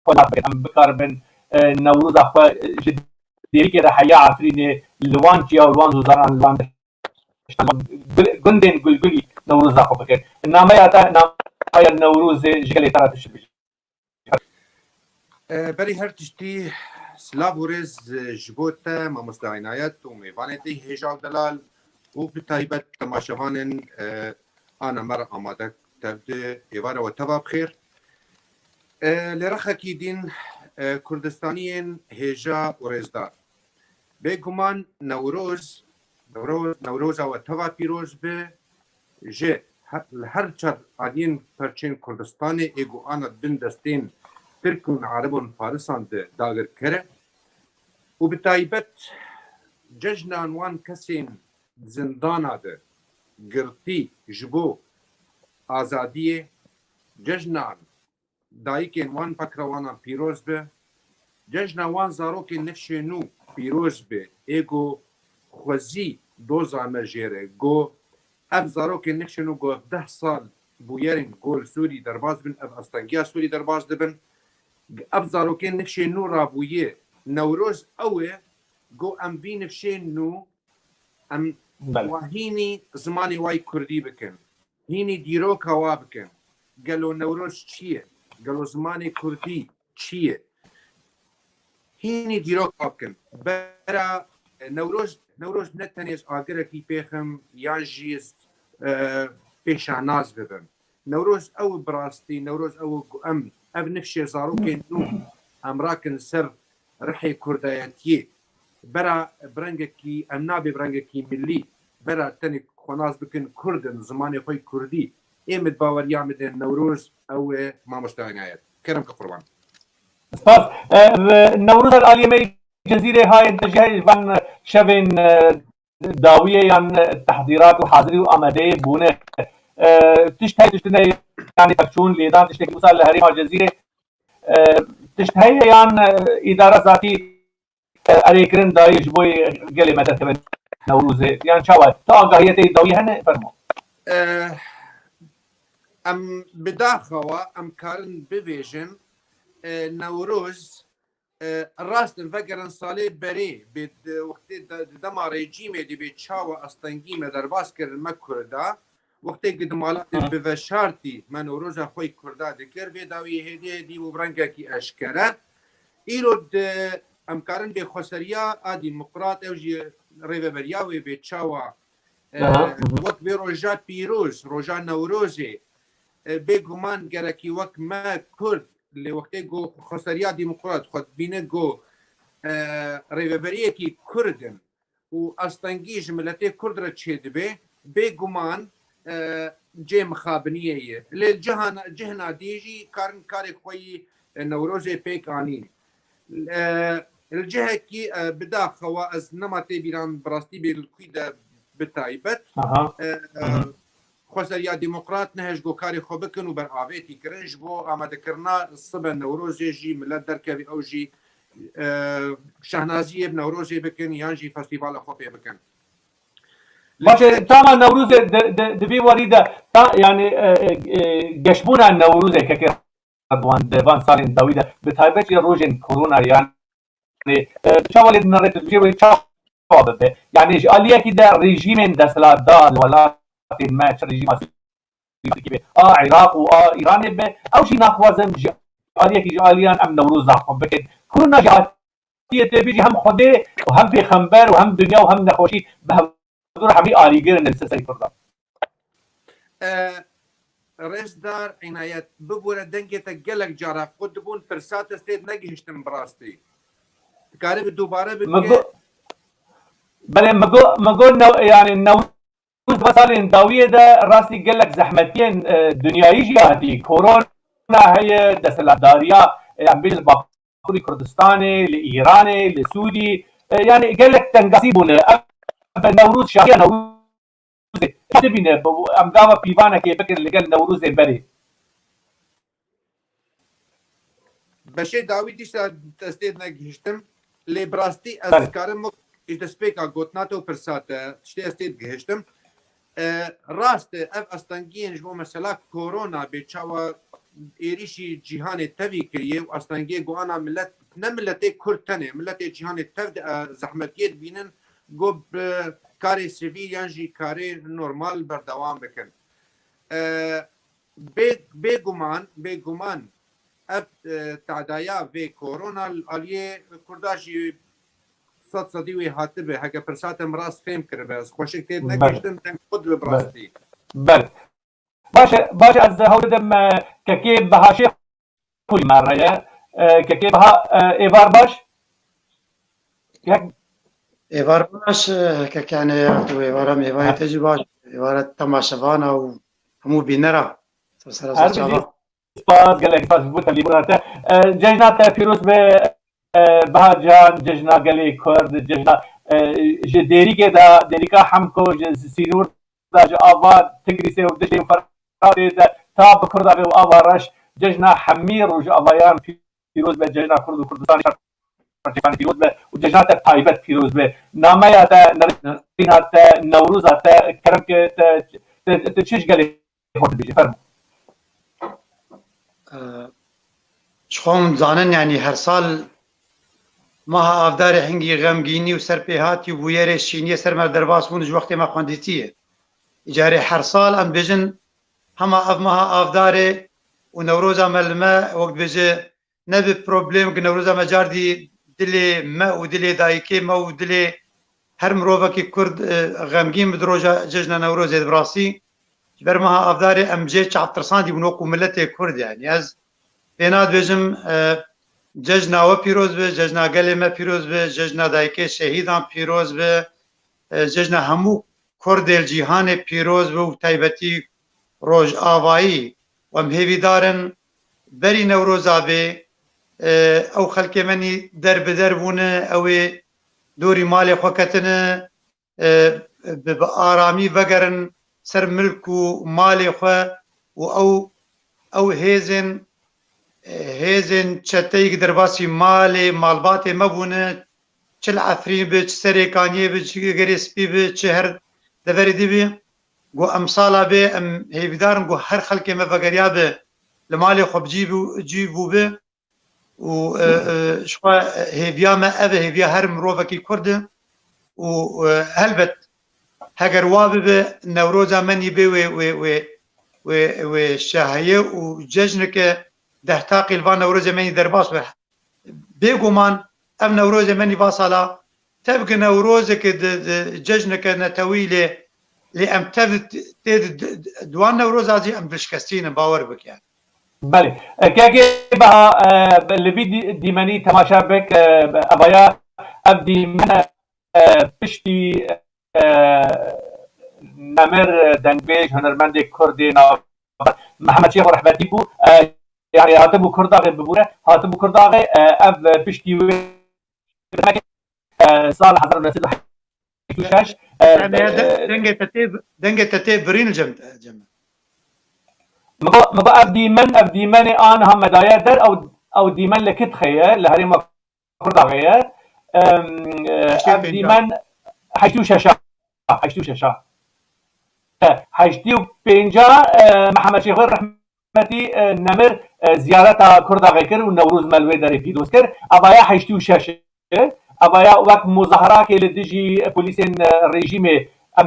xwe nas bikin. Em bikaribin, e, Newroza xwe ji dêrikê re heya Efrînê li wan çiya û li wan zozanan, li wan deştan, gul-, gundên gulgulî Newroza xwe bikin. Nameya te, nameya Newrozê ji gelê te re tişt bijî. E, berî her tiştî Silav û rêz ji bo te, mamoste Înayet û mêvanê te hêja û delal û bi taybet temaşevanên, e, ana me re amade tev di êvara we teva bi xêr. E, li rexekî din, e, Kurdistaniyên hêja û rêzdar. Bêguman Newroz, Newroz, Newroza we teva pîroz be. Ji he-, li her çar aliyên perçên Kurdistanê ê ku ana bin destên Tirk û Ereb û Farisan de dagirker e û bi taybet cejnan wan kesên zindana de girtî ji bo azadiyê, cejnan dayikên wan pekrewanan pîroz be. Cejna wan zarokên nifşê nû pîroz be. Ê ku xwezî doza me jê re. Ku ev zarokên nifşê nû ku deh sal bûyerên ku li Sûrî derbas bin, ev astengiya Sûrî derbas dibin. Ev zarokên nifşê nû rabûyê Newroz ew e ku em vî nifşê nû em Belê. wa hînî zimanê wayî kurdî bikin. Hînî dîroka wa bikin. Gelo Newroz çi ye? Gelo zimanê kurdî çi ye? Hînî dîroka wa bikin. Bera, e, Newroz, Newroz ne tenê ji agirekî pêxim yan jî, e, pê şahnaz bibim. Newroz ew bi rastî, Newroz ew ku em, ev nifşê zarokên nû em rakin ser rihê kurdayetiyê. Bera bi rengekî, em nabê bi rengekî milî, bera tenê xwe nas bikin Kurd in, zimanê xwe yê kurdî. Ê min baweriya min de Newroz ew e, mamoste Înayet. Kerem ke qurban. Spas. E, Newroz el aliyê me Cezîrê hayê de jî hey van şevên, e, dawiyê yan, e, tehdîrat û hazirî û amadeyê bûne. E, tişt heye, tişt heye, yanî pevçûn, lêdan, tiştekî wisa li herêma Cezîrê, e, tişt heye yan, e, îdara zatî, e, erêkirin dayî ji bo gelê me derkevin Newrozê? Yan çawa? Tu agahiyê te yê dawî hene? Fermo. E, em bi daxewa em karin bibêjin, e, Newroz, e, rast in, vegerin salê berê, bê di wextê de, di dema rejîmê de bê çawa astengî me derbas kirin, me Kurda, wextê ku di malatê Hı. bi veşartî me Newroza xwe yê Kurda dikir, vê dawî hêdî hêdî bû bi rengekî eşkere. Îro di, em karin bê xweseriya a demokrat, ew jî rêveberiya wê bê çawa, e, Aha. Hı hı. wek vê roja pîroz, roja Newrozê, e, bêguman gerekî wek me Kurd, lê wextê ku xweseriya demokrat xwe dibîne ku, e, rêveberiyekî Kurd in û astengî ji miletê Kurd re çêdibe, bêguman, e, cê mixabiniyê ye. Lê li cihana, cihna dî jî karin karê xwe yî, e, Newrozê pêk anîn. E, li cihekî, e, bidaxewa ez nema tê bîran bi rastî bê li kû de bi taybet. Aha. E, e, Hı hı. Xweseriya demokrat nehêj ku karê xwe bikin û beravêtî kirin ji bo amadekirina sibe Newrozê jî milet derkevî ew jî, e, şahnaziyê bi Newrozê bikin yan jî festîvala xwe pê bikin. Baş e, tama Newrozê di, di, di vî warî de ta, yanî, e, e, e, geşbûna Newrozê keke di van, di van salên dawî de, bi taybet jî rojên korona, yanî, e, çawa lê dinere tu dibêjî wê çawa bibe? Yanî ji aliyekî de rejîmên desthilatdar li welatên me, çi rejîma Sûrî be, a Iraq û a Îranê be, ew jî naxwazin ji aliyekî ji aliyan em Newroza xwe bikin. Korona jî hatiyê tê bêjî hem Xwedê û hem pêxember û hem dinya û hem nexweşî bi hevdûr hemî alîgir in li ser serê Kurdan. E, Rêzdar Înayet, bibûre dengê te gelek cara qut dibûn, pirsa te stêd negihiştin bi rastî. Dikarî bi dubare bike? Min got, belê, min got, min got new-, yanî Newroz di salên dawiyê de rastî gelek zehmetiyên, e, dinyayî jî hatî. Korona heye, desthilatdariya, e, em bêjin li Bakurî Kurdistanê, li Îranê, li Sûrî, e, yanî gelek tengasî bûne. Ev, ev Newroz, şahiya Newroz Newrozê. Dibîne, em gava pîvanekê bikin li gel Newrozê berê. Beşê dawî dîsa ez tê negihiştim. Lê bi rastî ez Belê. dikarim wek ji destpêka gotina te û pirsa te tiştê ez tê digihiştim. E, rast e, ev astengiyên ji bo mesela korona bê çawa êrîşî cîhanê tevî kiriye û astengiyê ku ana milet, ne miletê Kurd tenê, miletê cîhanê tev de, e, zehmetiyê dibînin, ku bi karê sivîl yan jî karê normal berdewam bikin. E, bê, bêguman, bêguman ev, e, tedaya vê korona li aliyê Kurda jî sed sedî wê hatibe, heke pirsa te min rast fêm kiribe. Ez xweşik tê Ber. Negihiştim, deng xwe dibe bi Ber. Rastî. Ber. Baş e, baş e, ez hewl didim, e, kekê Biha Şêxulî me re ye. E, kekê Biha, e, êvar baş? Yek Êvar baş, e, kekane ya tu êvara mêvayê Ha. te jî baş, êvara temaşevana û hemû bînera. Ser sera ser Her çava. Spas, gelek spas ji bo tevlîbûna te. E, cejna te pîroz be, e, Biha Can, cejna gelê Kurd, cejna, e, ji Dêrîkê de, Dêrîka Hemko, ji Sînûr de, ji ava Tigrîsê û Diclê û Feratê de, ta bi Kurdaxê û ava reş, cejna hemî rojavayan pîroz be, cejna Kurd û Kurdistanê şer pîroz be û cejna te taybet pîroz be. Nameya te, nerîna te, Newroza te, kerem ke te, te, te çi ji gelê xwe dibêjî, fermo. E, ji xwe hûn zanin, yanî her sal meha Avdarê hingî xemgînî û serpêhatî û bûyerê şîniyê ser me derbas bûn ji wextê me xwendîtiyê. Îcarê her sal em dibêjin hema ev meha Avdarê û Newroza me li me wek dibêje ne bi problem ki Newroza me cardî dilê me û dilê dayikê me û dilê her mirovekî Kurd, e, xemgîn bi di roja cejna Newrozê de bi rastî. Ji ber meha Avdarê em jê çavtirsandî bûn wekû miletê Kurd, yanî ez pêna dibêjim, e, cejna we pîroz be, cejna gelê me pîroz be, cejna dayikê şehîdan pîroz be, e, cejna hemû Kurdê li cîhanê pîroz be û taybetî Rojavayî. Em hêvîdar in berî Newroza bê, e, ew xelkê me nî der bi der bûne, ew ê dorî malê xwe ketine, e, bi, bi aramî vegerin ser milk û malê xwe û ew, ew hêzên, e, hêzên çeteyî ki derbasî malê, malbatê me bûne, çi li Efrîn bi, çi Serêkaniyê bi, çi Gerê Spî bi, çi her deverê dî bi, got, em sala bê, em hêvîdar in, got, her xelkê me vegeriya bi, li malê xwe bi cî bû, cî bû bi. Û, e, e, ji xwe hêviya me ev e, hêviya her mirovekî Kurd e. Û, e, helbet, heger wa bibe, Newroza me nî bê wê, wê, wê, wê, wê şahiyê û cejneke deh taqî li van Newrozê me nî derbas be. Bêguman ev Newrozê me nî va sala tev ki Newrozeke di, di cejneke netewî lê, lê em tev tê di, di, di wan Newroza jî em dişkestî ne, bawer bike. Belê. E, kekê Beha, e, li vî dî-, dîmenî temaşe bik, e, evaya ev dîmen, e, piştî, e, nemir, e, dengbêj, hunermendê Kurdê navber Mihemed Şêxo rehmetî bû. E, yani hatibû Kurdaxê bibûre, hatibû Kurdaxê, e, ev, e, piştî wê, e, sal hezar û neh sed û heştê û şeş, e, Em ê de-, e, dengê te tê, dengê te tê birîn cem, cem. Min got, min got, ev dîmen, ev dîmenê aniha me daye der, ew, ew dîmen li Kitxê ye, li herêma Kurdaxê ye. Em, e, Heştê û ev pênca. Dîmen heştê û şeş a, heştê û şeş a. E, heştê û pênc a, e, Mihemed Şêxo rehmetî, e, nemir, e, ziyareta Kurdaxê kir û Newroz me li wê derê pîroz kir. Evaya heştê û şeş e. Evaya wek muzaharakê li dijî polîsên, e, rejîmê em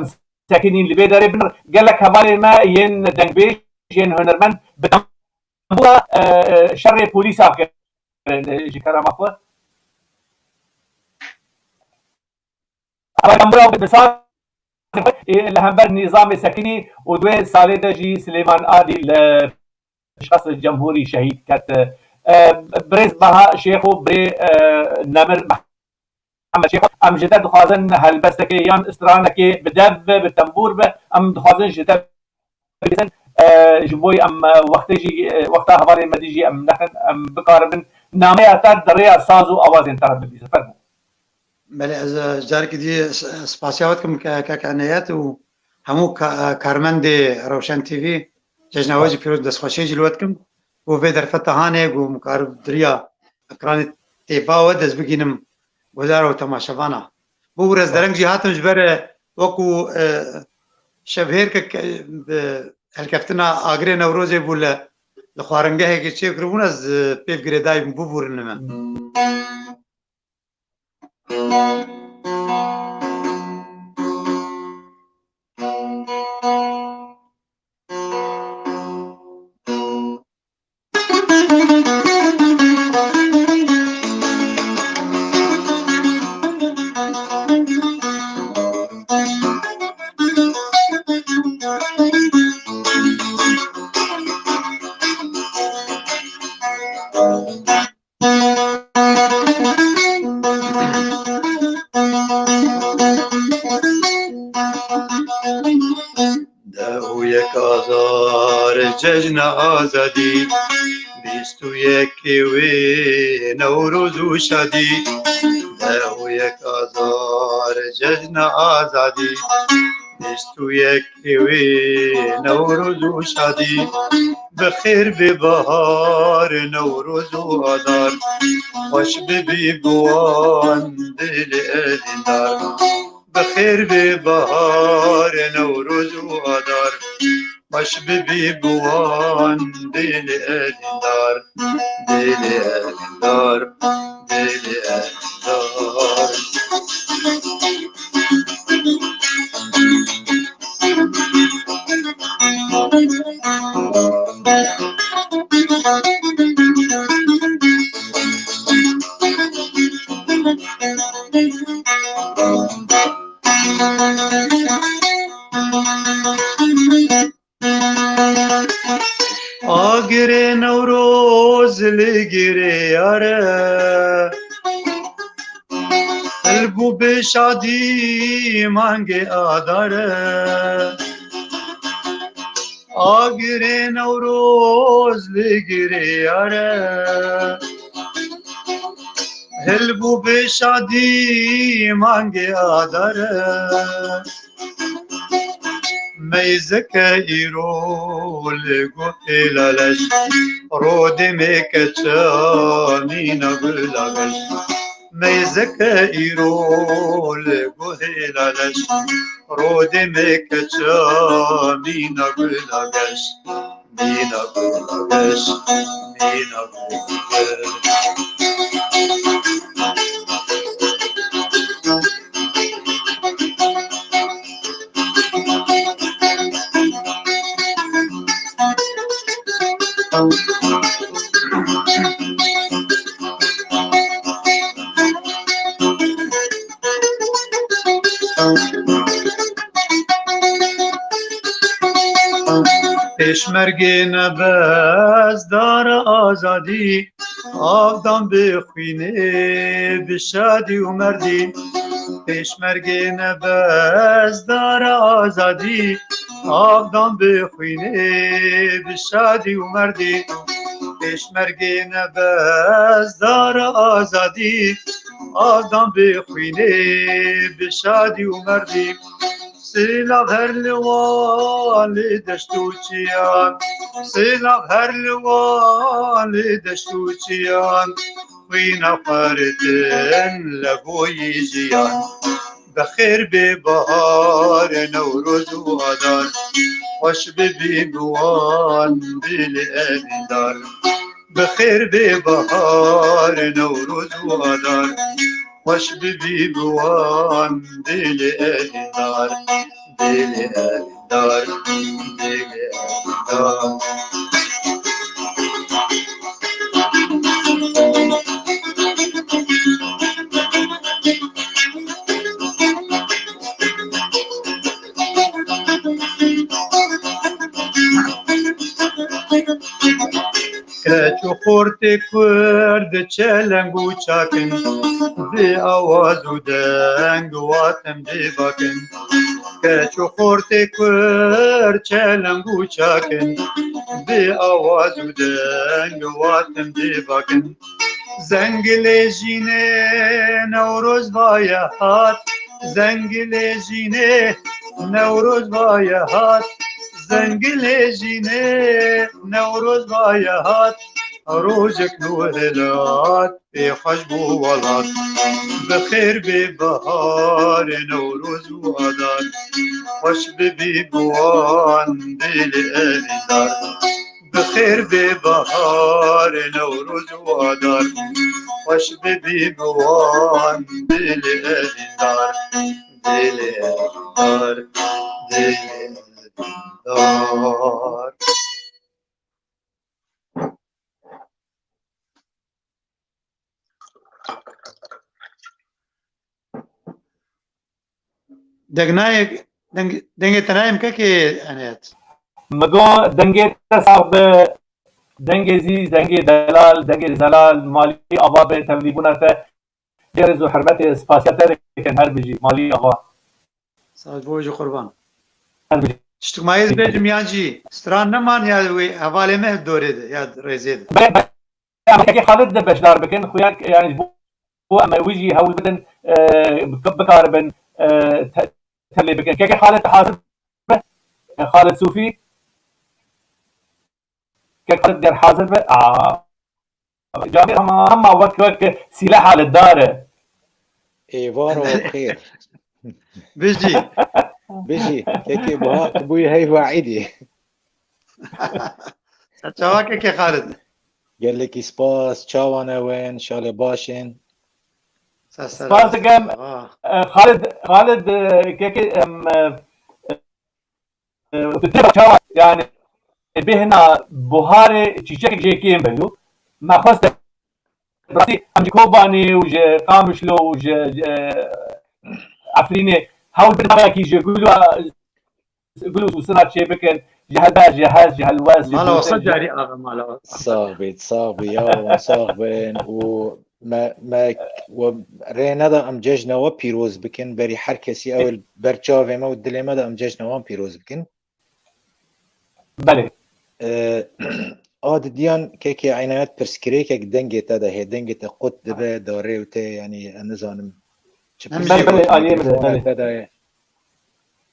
sekinîn li vê derê bin. Gelek hevalên me yên dengbêj, yên hunermend bi tembûra, e, e, şerê polîsa kirin, e, ji kerema xwe. Ev tembûra bi saz, e, li hember nîzamê sekinî û di wê salê de jî Silêman Adî li şikest Cemhûrî şehîd ket. E, birêz Beha Şêxo, birê, e, nemir Mihemed Şêxo, em ji te dixwazin helbestekê yan stranekê bi dev be, bi tembûr be, em dixwazin ji te bibîzin, e, ji bo em, e, wextê jî, e, wexta hevalên me dî jî em nexin, em bikaribin nameya te di rêya saz û awazên te re bibîzin. Fermo. Belê, ez, e, carekî dî s-, spasiya we dikim ke, kek Eneyet û hemû ka-, e, karmendê Rewşen T V, cejna we jî pîroz, destxweşiyê jî li we dikim. Û vê derfeta hanê ku min karib di riya ekranê têva we dest bigînim guhdar û temaşevana. Bû rêz dereng jî hatim ji ber, e, wekû, e, şevhêr ke, ke, bi helkeftina agirê Newrozê bû li, li xwaringehekê çêkiribûn, ez, e, pêv girêdayî bûm, bibûrînin min. cejna azadî. Bîst û yekê wê Newroz û şadî, deh û yek Azar cejna azadî. Bîst û yekê wê Newroz û şadî, bi xêr bê bahar Newroz û Adar. Xweş bibî bi wan dilê elîndar. Bi xêr bê bahar Newroz û Adar. Xweş bibî bi wan dilê elîndar, dilê elîndar, dilê elîndar. Agirê Newroz li girê yar e, hilbû bi şadî mangê Adar e. Agirê Newroz li girê yar e, hilbû bi şadî mangê Adar e. Meyzeke îro li guhê laleş, rodê me keça mîna gula geş. Meyzeke îro li guhê laleş, rodê me keça mîna gula geş. Mîna gula geş, mîna gula geş. Pêşmergê nebezdar azadî, av dan bi xwînê, bi şadî û merdî. Pêşmergê nebezdar azadî, av dan bi xwînê, bi şadî û merdî. Pêşmergê nebezdar azadî, av dan bi xwînê, bi şadî û merdî. Silav her li wan li deşt û çiyan, silav her li wan li deşt û çiyan. Xwîna xweritin levoyî jiyan. Bi xêr bê bahar Newroz û Adar, xweş bibî bi wan dilê elîndar. Bi xêr bê bahar Newroz û Adar, xweş bibî bi wan dilê elîndar, dilê elîndar, dilê elîndar. Keç û xortê Kurd çeleng û çak in, bi awaz û deng watem dê bakin. Keç û xortê Kurd çeleng û çak in, bi awaz û deng watem dê bakin. Zengilê jînê Newroz vaye hat, zengilê jînê Newroz vaye hat, zengilê jînê Newroz vaye hat, rojek nû hilat pê xweş bû welat. Bi xêr bê baharê Newroz û Adar, xweş bibî bi wan dilê elîndar. Bi xêr bê baharê Newroz û Adar, xweş bibî bi wan dilê elîndar, dilê elîndar, dilê elîndar. Deng nayê, deng, dengê te nayê min kekê Enêt. Migo dengê te sax be, dengê zîz, dengê delal, dengê zelal, malî ava be, tevlîbûna te, gerez û hurmetê spasiya te dikin her bijî, malî ava. Sağ ol, ji qurban. Her bijî. Tiştik ma ez bêjim yan jî stran neman ya wê hevalê me dorê de ya rêzê de. Belê, belê, em kekê Xalid de beşdar bikin, xuya, yani, bo, bo em wî jî hewl bidin, e, bi-, bikaribin, e, te-, tevlê bikin. Kekê Xalid hazir be? E, Xalid Sufî? Kek Xalid ger hazir be? Aa, Camîr hema, hema wek, wek sîleha li dar e. Êvar û xêr. Bijî. Bijî. Kekê Buha, tu bûyî heyva îdî. Çawa kekê Xalid? Gelekî spas, çawa ne wen, şalê baş in. Spas dikim. E, Xalid, Xalid, e, kekê, em, e, e, tu tê çawa, yani, bêhna buharê çîçek jê kêm be yo. Me xwest, rastî, em ji Kobanê û ji Qamişlo û ji, ji, e, Efrînê hewl bidin, belkî ji gul û, gul û sina çê bikin, ji helber, ji hez, ji helwest, ji Mala wasa gotin, ji carî axa mala wasa. Sax bît, sax bît, ya wan sax bin û me, me we rê neda em cejna we pîroz bikin, berî her kesî ew ê ber çavê me û dilê me de em cejna wan pîroz bikin. Belê. E, a didiyan kekê Eynayet pirsgirêkek dengê te de hê, dengê te qut dibe, darê û tê, yanî, ez nizanim çi Em Belê, belê, pirsgirêkek aliyê min de, mikrofona belê. Te de ye.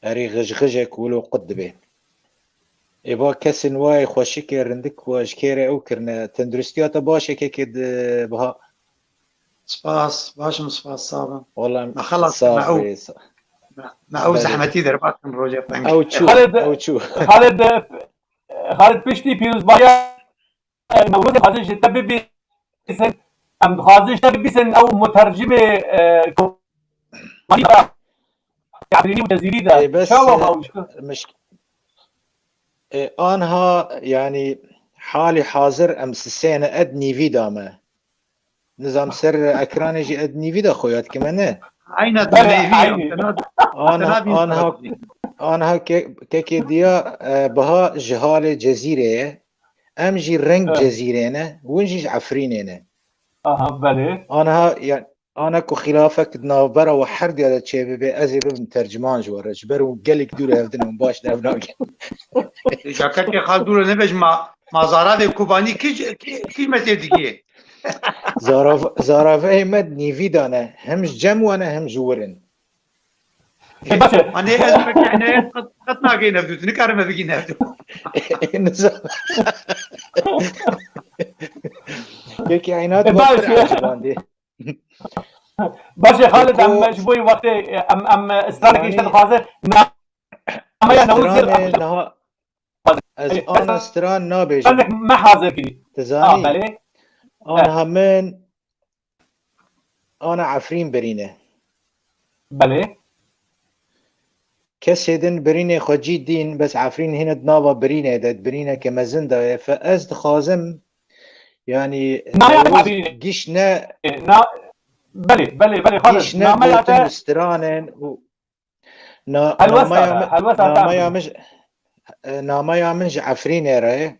Erî xijxijek wilo qut dibe. Ê ba kesên wayê xweşikê rindik we ji kêrê ew kirine. Tenduristiya te baş e kekê di Buha? Spas, baş im, spas, sax bin. Wala Me xelas, sax me ew, bê. sa- me ew Belê. Zehmetî derbat kim rojê teng. Ew çû, Xalid, ew çû. Xalid, Xalid piştî pîrozbaya Newrozê dixwazin ji te bibîsin, em dixwazin ji te bibîsin ew mutercimê, e, Kobanî Efrînî û Cezîrî de. Ê, bes, Çawa e, mawişka? Miş-, e, anha, yanî, halî hazir em sisêne ed nîvî dame. Nizam ser ekranê jî ed nîvî de xoya dikime, ne? Eyna tu Belê, nêvî eynî. em tena Anha, tena bîn anha, anha ke-, kekê diya, e, Buha ji halê Cezîrê ye. Em jî reng Evet. Cezîrê ne, win jî ji Efrînê ne. Aha, belê. Anha, ya, ana ku xilafek di navbera we her diya de çêbibe, ez ê bibim terciman ji we re. Ji ber hûn gelek dûr hev din, hûn baş dev nakin. Îca kekê Xalid dûre nebêj ma, ma zaravê Kobanî kî, kî, kî me tê digê? Zarav-, zaraveyê me di nîvî de ne. Hem ji cem we ne, hem ji wir in. E, baş e. Hani ez pek yani qet, qet nagê nevdû, tu nikarime bigî nevdû. Nizam. Kekê Eynat E, me baş pir e. ecibandî. Baş e, Xalid, Eko em ji bo wextê, em, em stranekî ji te Zanî dixwazin. Nameya Newrozê stranê niha ez Ey, ana mesela, stran nabêjim. Stranek me hazir kirî. Tu Ah, zanî? belê. Ana min, ana Efrîn birîne. Belê. Kesê din birînê xwe cî dîn, bes Efrîn hîne di nava birînê de, di birîneke mezin de ye. Fe ez dixwazim, yanî, Naya Newroz Efrînê. giş ne, Na, belê, belê, belê, Xalid. giş ne Nameya gotin te û stranin û na-, Helwesta nameya te, min, helwesta te nameya em min ji, e, nameya min ji Efrînê re ye.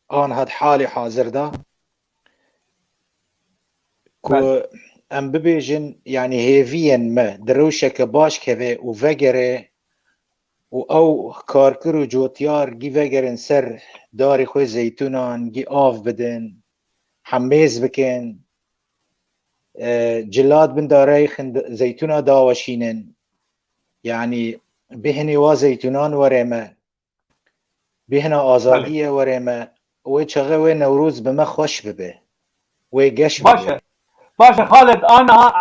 Anha di halê hazir de. Ku Belê. Em bibêjin, yanî hêviyên me di rewşeke baş keve û vegere û ew karkir û cotyar gî vegerin ser darê xwe zeytûnan, gî av bidin, hemêz bikin, e, cilat bin dareyê xin zeytûna daweşînin. Yanî bêhnê wa zeytûnan were me. Bêhna Belê. azadiyê were me. Wê çaxê wê Newroz bi me xweş bibe. Wê geş Baş bibe. e. Baş e, Xalid, ana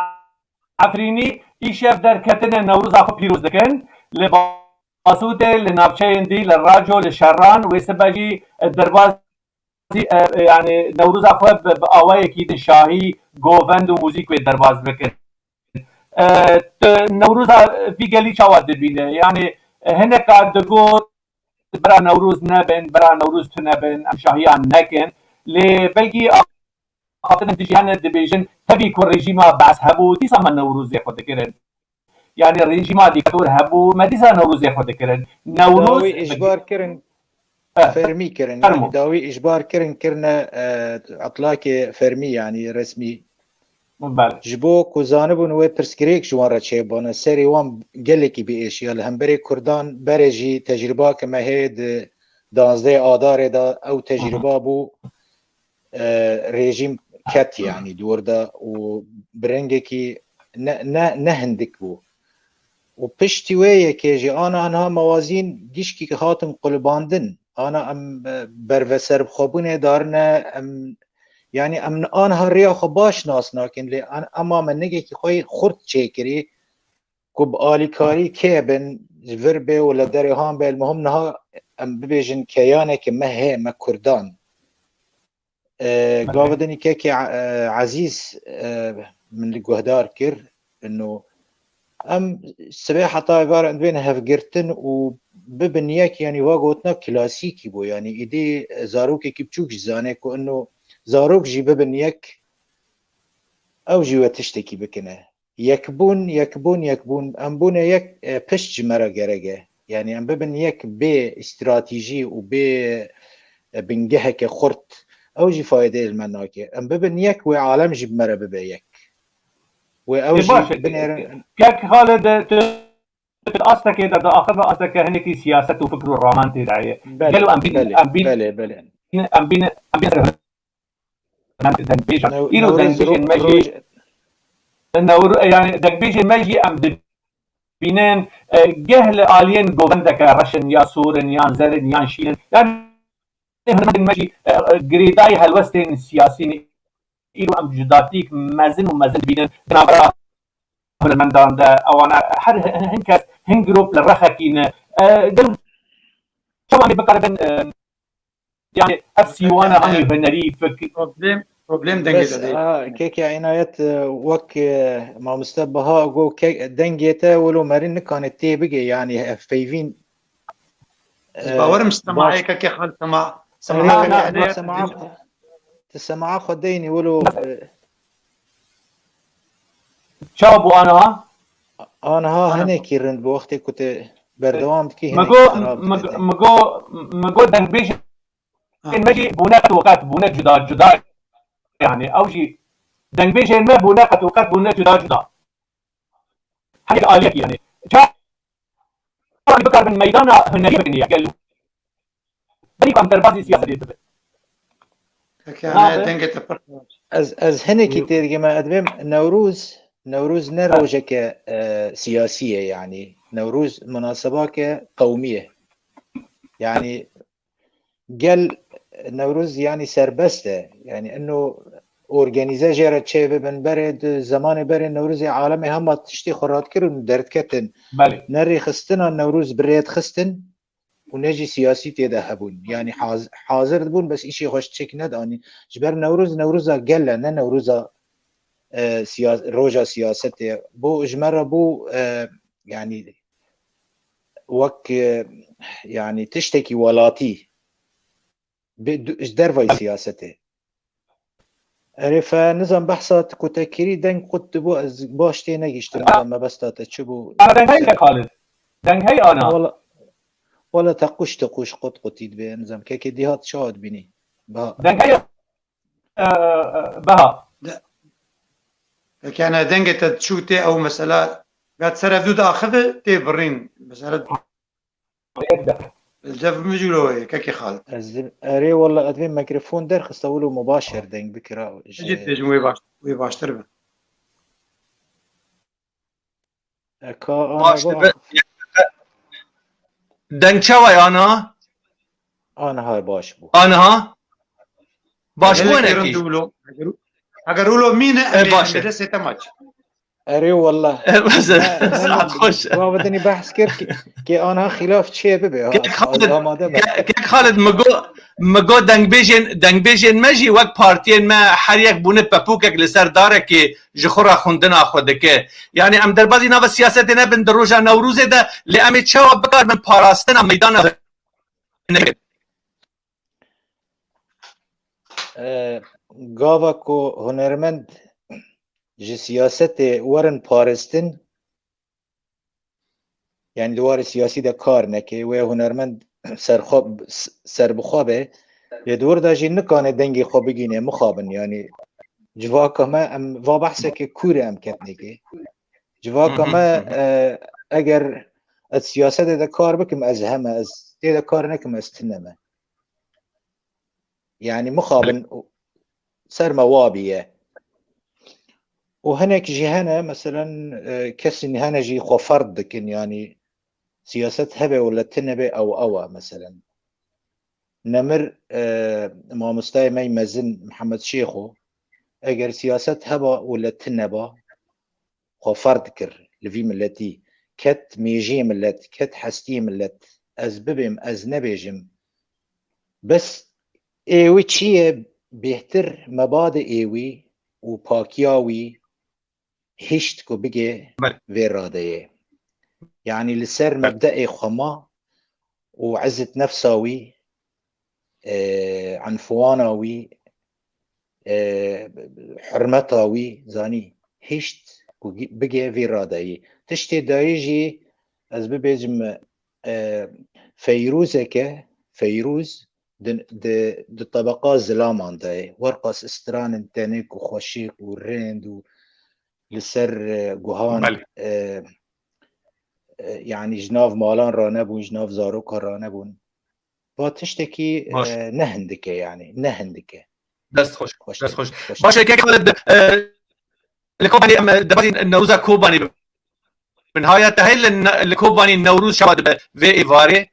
Efrînî îşev derketine Newroza xwe pîroz dikin. Li Basûtê, li navçeyên dî, li Raco, li Şeran, wê sibe jî derbazî, e, e, yani Newroza xwe bi, bi awayekî din şahî, govend û muzîk wê derbaz bikin. E, tu Newroza vî gelî çawa dibîne? Yani, e, hineka digot, bira Newroz nebin, bira Newroz tune bin, em şahiyan nekin. Lê belkî axaftin dijî hene dibêjin, tevî ku rejîma Bees hebû, dîsa me Newrozê xwe dikirin. Yani rejîma dîktator hebû, me dîsa Newrozê xwe dikirin. Newroz Dawî îjbar kirin, Eh, fermî kirin. fermo. Yani dawî îjbar kirin, kirine, e, etlakê fermî, yani resmî. Belê. Ji bo ku zanibûn wê pirsgirêk ji wan re çêbûne, serê wan gelekî biêşiya. Li hemberê Kurdan berê jî tecrûba ke me heye di danzdehê Adarê de ew tecrûba bû, e, rejîm ket, yanî di wir de û bi rengekî ne, ne, ne hindik bû. Û piştî wê yekê jî ana anha mewazîn gişkî hatin qulibandin. Ana em, e, berve serbixwebûnê darine, em, yanî em ana rêya xwe baş nas nakin, lê an-, ema me nigekî xwe yê xurt çêkirî ku bi alîkarî kê bin, ji vir bê û li derê han bê, el muhim niha em bibêjin keyaneke me heye, me Kurdan. E, Belê. Gava dinî kekê, e, Ezîz, e, min li guhdar kir, ino em sibê heta êvar em divên hevgirtin û bibin yek, yanî va gotina klasîkî bû, yanî îdî zarokekî biçûk jî zane ku ino zarok jî bibin yek, ew jî wê tiştekî bikine. Yekbûn, yekbûn, yekbûn. Em bûne yek, e, pişt ji me re gerek e. Yanî em bibin yek bê stratejî û bê, e, bingeheke xurt. Ew jî fayde ji me nake. Em bibin yek, wê alem jî bi me re bibe yek. Wê ew Ê, jî baş e. Binêrin. Kek Xalid, tu, tu astekê de diaxive, asteke hinekî siyaset û fikr û raman tê de ye. Belê, Gelo em bîn, belê, em bîn, belê, belê. Em bîn, em bîn Em dengbêjan. New-, Îro Newroz dengbêjên ro-, me jî, roj- Newro-, yani dengbêjên me jî em dibînin, e, geh li aliyên govendeke reş in, ya sor in, yan zer in, yan şîn in. Yani hunermendên me jî, e, e, girêdayî helwestên siyasî ne. Îro em cudatiyek mezin û mezin dibînin. Di navbera hunermendan de, ewana her hin kes, hin grûp li rexekî ne. E, gel çawa em ê bikaribin, e, Yani ev sîwana hanî hunerî, fikir. Problem, problem dengê Bes, de değil. A, keke Înayet, e, wek, e, mamoste Baha got, ke-, dengê te wilo merî nikane tê bigê, yani hevpeyvîn, Ez e, bawerim baş. Sema keke Xal sema, sema Na, keke na, Înayet sema, din. Ti sema xwe deynî wilo, e, Çawa bû aniha? Aniha Aniha. Hinekî rind bû, wextê ku tu berdewam dikî Me hinekî got, xerab me, dikî. Me got, me got dengbêjên Ha. me jî bûne qet û qet, bûne cuda cuda. Yani ew jî dengbêjên me bûne qet û qet, bûne cuda cuda. Her yek aliyek yani. Ça-, Çawa bikaribin meydana hunerî bikin ya gelo. Berî ku em derbasî siyasetê bibin. Peki, Ha, yani be. Dengê te pir xweş. Ez, ez hinekî Yo. Tê digê me, ez dibêm Newroz, Newroz ne Ha. Rojeke, e, siyasî ye yani. Newroz munasebake qewmî ye. Yani gel Newroz yani serbest e. Yani ino organize jê re çê bibin berê di zemanê berê Newrozê alemê hema tiştê xwe radkirin û derdketin. Belê. Ne rêxistina Newroz bi rê dixistin û ne jî siyasî tê de hebûn. Yani haz-, hazir dibûn bes îşê xwe ji çêk nedanî. Ji ber Newroz, Newroza gel e, ne Newroza, e, siya-, roja siyasetê. Bo ji me re bû, e, yani wek, e, yani tiştekî welatî bi, du-, ji dervayî siyasetê. Erê fe, nizam behsa tu ku te kirî deng qut dibû, ez baş tê negihiştim, nizam mebesta te çi bû? Ana deng heye Xalid. Deng heye ana. Wala, wala te quş te quş qut qutî dibê, nizam kekê dî hat çawa dibînî? Ba. Deng heye, e, e, Beha. De-, peki, yani dengê te çû tê ew mesela, ya ser ev dû diaxive tê birîn. Mesela Li dev mijûlo ye, kekê Xalid. Ez di-, erê wala ez vê mikrofon derxista wilo mubaşer deng bikira. Ji Ecê dibêjim wê baş-, wê baştir be. E, ka ana Baştir ba- be. Deng çawa ye ana? Aniha baş bû. Aniha? Baş bû Gelek enekî. Yerin dûlo. Eger, eger wilo mîne, E, em ê, baş em e. Bi destê te maç. Erê wallah. Saet xweş. Wa bi dinî behs kir ki, ki anha xilaf çê bibe, ha. Kek Xalid, amade be. Ke-, Kek Xalid, mi got, mi got dengbêjên, dengbêjên me jî wek partiyên me her yek bûne pepûkek li ser darekê ji xwe re xwendina xwe dike. Yani em derbazî nava siyasetê nebin di roja Newrozê de, lê em ê çawa bikaribin parastina meydana E, gava ku hunermend ji siyasetê werin parastin, yani di warê siyasî de kar neke, wê hunermend serxwe, s-, serbixwe be, lê di wir de jî nikane dengê xwe bigîne, mixabin, yani Civaka me, em va behsekê kûrê em ketnekê. Civaka me, e, eger ez siyasetê de kar bikim, ez heme, ez tê de kar nekim, ez tine me. Yani mixabin ser me wa biye. Û hinek jî hene, meselen, e, kesên hene jî xwe ferd dikin, yani siyaset hebe û li tine be ew ew e, meselen. Nemir, e, mamostayê me yî mezin Mihemed Şêxo, eger siyaset heba û li tine ba, xwe ferd kir li vî miletî, ket mêjiyê milet, ket hestiyê milet, ez bibêm, ez nebêjim. Bes ê wî çi ye bêhtir mebadê ê wî û pakiya wî hişt ku bigê Belê. Vê radeyê. Yani li ser Belê. Mebdeê xwe ma û izzet nefsa wî, e, enfuwana wî, e, hurmeta wî, zanî, hişt ku gi-, bigê vî radeyî. Tiştê dayî jî ez bibêjim, e, Feyrûzeke, Feyrûz di, di, di tebeqa zilaman de ye. Werqas stranin tenik û xweşik û rind û li ser, e, guhan, Belê. E, e, yani ji nav malan ranebûn, ji nav zarokan ranebûn. Va tiştekî, Baş. E, ne hindik e yani, ne hindik e. Dest xweş, Xweş dest dibî, xweş. Xweş Baş e, dibî. Kek Xalid, e, li Kobanê em, e, debazîn Newroza Kobanê bibin. Haya te hey li ne-, li Kobanê Newroz çawa dibe vê êvarê?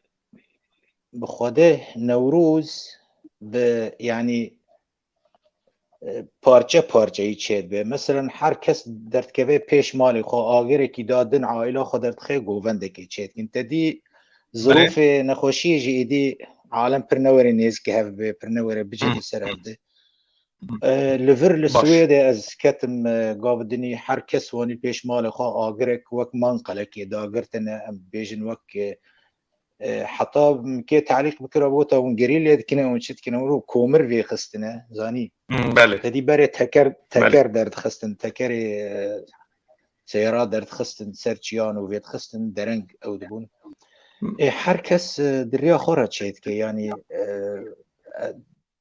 Bi Xwedê Newroz bi, yani, e, parçe parçeyî çêdibe. Meselen her kes derdikeve pêş malê xwe, agirekî da din aîla xwe derdixe govendekê çêdikin. Te dî Belê. Zirûfê nexweşiyê jî êdî alem pir newere nêzikî hev be, pir newere bicê Hı. li ser hev de. Hı. E, li vir li Baş. Swêdê ez ketim, e, gav dinî her kes wanî pêş malê xwe agirek wek manqelekê dagirtine, em bêjin wek, e, e, heta min kê telîq bikira bota hûn gerî lê dikine, hûn çi dikine, hûn komir vêxistine, zanî. Hmm, belê. Te dî berê teker, Belê. Teker derdixistin, tekerê, e, seyara derdixistin ser çiyan û vêdixistin dereng ew dibûn. Hmm. Ê, her kes, e, di riya xwe re çêdike, yanî, e, e,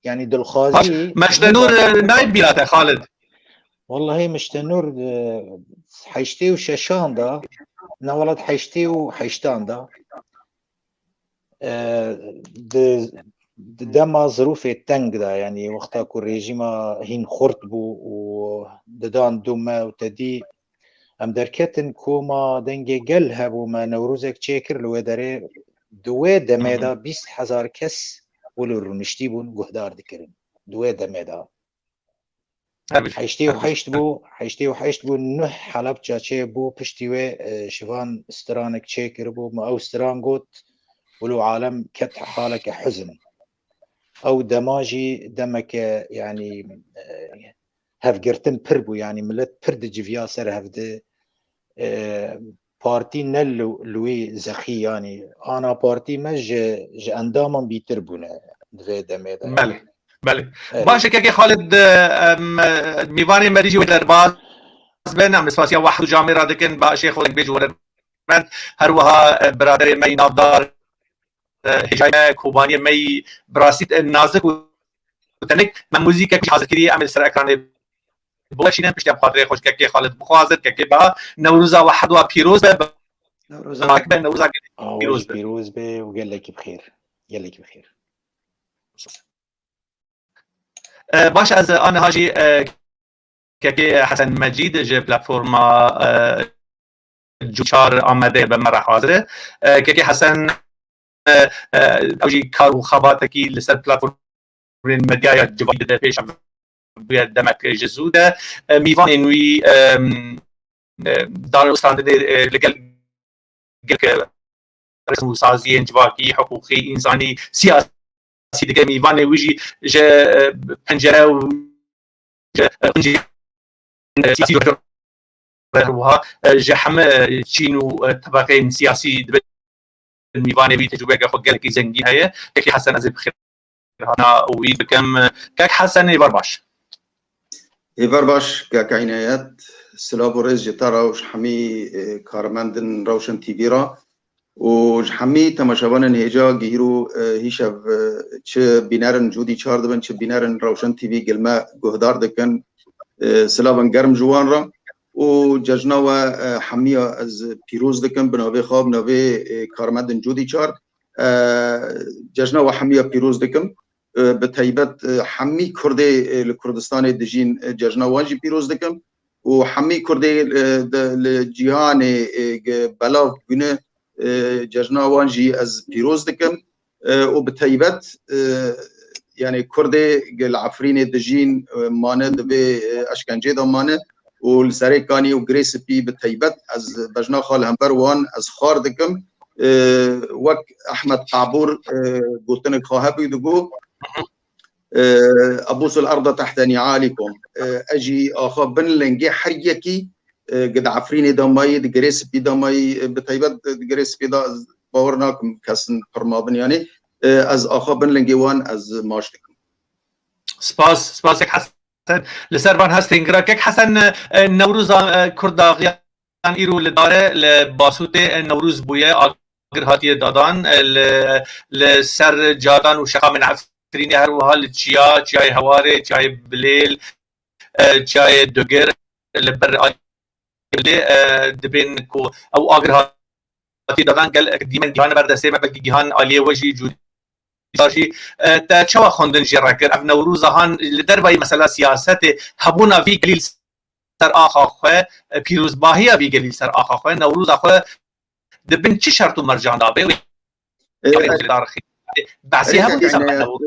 yanî dilxwazî Baş, Meşte Nûr, e, nayê bîra te, Xalid? Wellahî Meşte Nûr, e, heştê û şeşan da, ne welat heştê û heştan da, e, di, di dema zirûfê teng de, yanî wexta ku rejîma hîn xurt bû û didan dû me û te dî em derketin koma dengê gel hebû, me Newrozek çêkir li wê derê, di wê demê de Hı hı. bîst hezar kes wilo rûniştî bûn, guhdar dikirin. Di wê demê de. Her bijî, Heştê û her bijî. heşt bû, heştê û heşt bû, nuh Helebça çêbû, piştî wê, e, şivan stranek çêkiribû, me ew stran got, wilo alem ket haleke huzn. Ew dema jî demeke, yanî, e, hevgirtin pir bû, yanî milet pir diciviya ser hev di, e, partî ne li, li wî zexî, yanî ana partî me ji, ji endaman bîtir bûne di vê demê de. Belê, belê. Evet. Baş e, kekê Xalid, em, mîvanê me dijî wê derbaz bin, em spasiya Wehd û Camê re dikin, Başê Xalid bêjî were rend, her wiha, e, biraderê me yî navdar, e, hêjayê me, Kobaniyê me yî bi rastî, e, nazik û tenik, me muzîkek jî hazir kiriye, em ê li ser ekranê biweşînin, piştî em xatirê xwe ji kekê Xalid bixwazin, kekê Beha, Newroza we herdwa pîroz be, Newroza Baş be, Newroza gelekî Awe pîroz jî be. Pîroz be û gelekî bi xêr. Gelekî bi xêr. E, baş, ez aniha jî, e, kekê Hesen Mecîd ji platforma, e, Cû çar Amedê be me re hazir e. E, kekê Hesen, e, e, ew jî kar û xebatekî li ser platformên medyaya civakî dide pêş, bûye demek ji zû de. E, mîvanên wî, e, e, dar û standinê, e, li gel, gel, e, resm û saziyên civakî, hiqûqî, însanî, siyasî dike. Mîvanê wî jî ji, e, pencere û ji, e, qunciyên, e, siyasî, her wiha, e, ji heme, e, çîn û, e, tebeqeyên siyasî dibe mîvanê wî, tecrûbeyeke xwe gelekî zengîn heye. Kekê Hesen, ez ê bi xêr hatina wî bikim. Kek Hesen, êvar baş. Êvar baş, kek Înayet. Silav û rêz ji te re û ji hemî, e, karmendin Rewşen T V re û ji hemî temaşevanên hêja gihîr û, e, hîşev, e, çi bînerin Cûdî çar dibin, çi bînerin Rewşen T V gilme guhdar dikin. E, silavên germ ji wan re û cejna we, e, hemiya ez pîroz dikim, bi navê xwe, bi navê, e, karmendên Cûdî Çar. E, cejna we hemiya pîroz dikim. E, bi taybet, e, hemî Kurdê, e, li Kurdistanê dijîn, e, cejna wan jî pîroz dikim û hemî Kurdê, e, de, li cîhanê, e, ge-, belav bûne, e, cejna wan jî ez pîroz dikim. E, û bi taybet, e, yani Kurdê ge li Efrînê dijîn, e, mane di vê, e, eşkencê de mane û li Serê Kanî û Girê Spî bi taybet ez bejna xwe li hember wan ez xwar dikim. E, wek Ehmed Qabûr, e, gotinek xwe hebû digo, e, "Ebûsul erda tehte nialikum." E, ez jî axa bin lengê her yekî, e, ge di Efrînê de mayî, di Girê Spî de mayî, e, bi taybet, e, di Girê Spî de ez bawer nakim kesin pir mabin, yani, e, ez axa bin lengê wan ez maç dikim. Spas, spas kek Hesen. Li ser van hestên giran. Kek Hesen, e, Newroza, e, Kurdaxiyan îro li dare, li Basûtê, e, Newroz bûye, agir hatiye dadan, e, li, li ser cadan û şeqamên Efrînê, her wiha li çiya, çiyayê Hewarê, çiyayê Bilêl, e, çiyayê Dugir, li ber aliyê Bilê, e, dibên ku ew agir hatiye dadan, gelek dîmen gihane ber destê me, belkî gihan aliyê we jî, Cûdî Çar jî, e, te çawa xwendin jê re kir? Ev Newroza han li dervayî mesela siyasetê, hebûna vî gelî li ser axa xwe, e, pîrozbahiya vî gelî li ser axa xwe, Newroza xwe di bin çi şert û mercan de be? E, Wê e, darixî. Behsî e, hebû e, ser e, Newroz.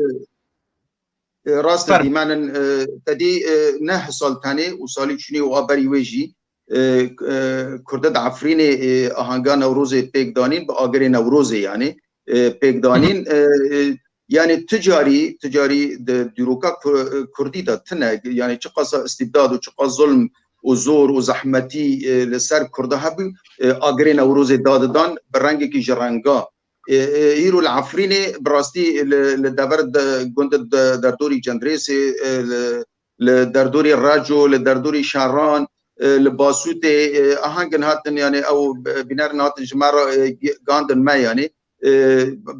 E, rast e, Fermo. Dîmenin, e, te dî, e, neh sal tenê û salî çûnî û a berî wê jî, e, e, Kurde di Efrînê, e, ahanga Newrozê pêk danîn, bi agirê Newrozê, yani, e, pêk danîn. E, e, yani tu carî, tu carî di dîroka Ku-, e, Kurdî de tine, yani çiqasa îstîbdad û çiqas zulm û zor û zehmetî, e, li ser Kurda hebû, e, agirê Newrozê dadidan bi rengekî ji renga. E, e, îro li Efrînê bi rastî li, li dever de, gund de, derdorî Cendrêsê, e, li, li derdorî Reco, li derdorî Şeran, e, li Basûtê, e, ahangin hatin, yani ew bînerin hatin ji me re, e, gandin me, yani. E,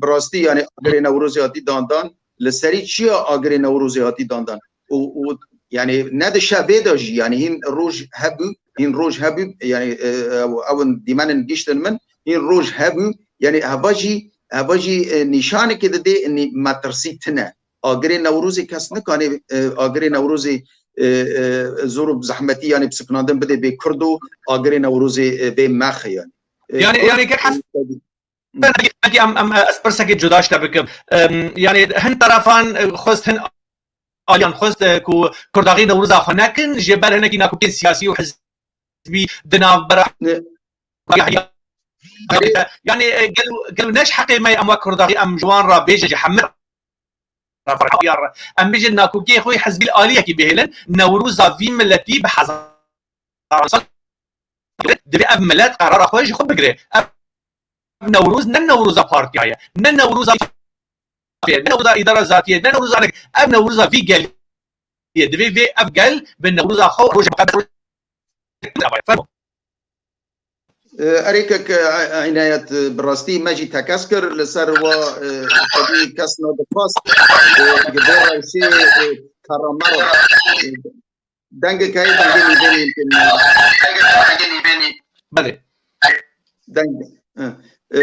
bi rastî, yani agirê Newrozê hatî dandan, li serî çiya agirê Newrozê hatî dandan. Û, û, yani ne di şevê de jî, yani hîn roj hebû, hîn roj hebû, yani, e, ew, ew in dîmenin giştin min, hîn roj hebû, yani heva jî, heva jî, e, nîşanekê dide, nî-, metirsî tine. Agirê Newrozê kes nikane, e, agirê Newrozê, e, e, zor û zehmetî, yani bi sikinandin bide bê Kurdo, agirê Newrozê, e, bê mexe, yani. E, Yani, yani, kek Hesen, belkî em, em, ez pirsekê cuda ji te bikim. Em, yani, hin terefan, e, xwest, hin aliyan xwest, e, ku Kurdaxî Newroza xwe nekin, ji ber hinekî nakokên siyasî û hizbî di navbera Ne. Yani, e, gelo, gelo ne ji heqê me ye em wek Kurdaxî em ji wan re bêjin, ji hemî re, em bêjin nakokê xwe hizbî li aliyekî bihêlin, Newroza vî miletî bi hezaran sal divê ev milet qerara xwe ji xwe bigire. Ev Newroz ne Newroza partiya ye, ne Newroza ne Newroza îdara zatî ye, ne Newroza ne, ev Newroza vî gelî ye. Divê vê ev gel bi Newroza xwe rojê miqedes rojê. Fermo. E, erê kek, e, Înayet, e, bi rastî me jî tekez kir li ser wa, e, xwedî kes nadixwast, e, ji bo rewşê, e, karamera, e, Dengek heye, dengê nîvênî yê. Belê. Deng, e, e,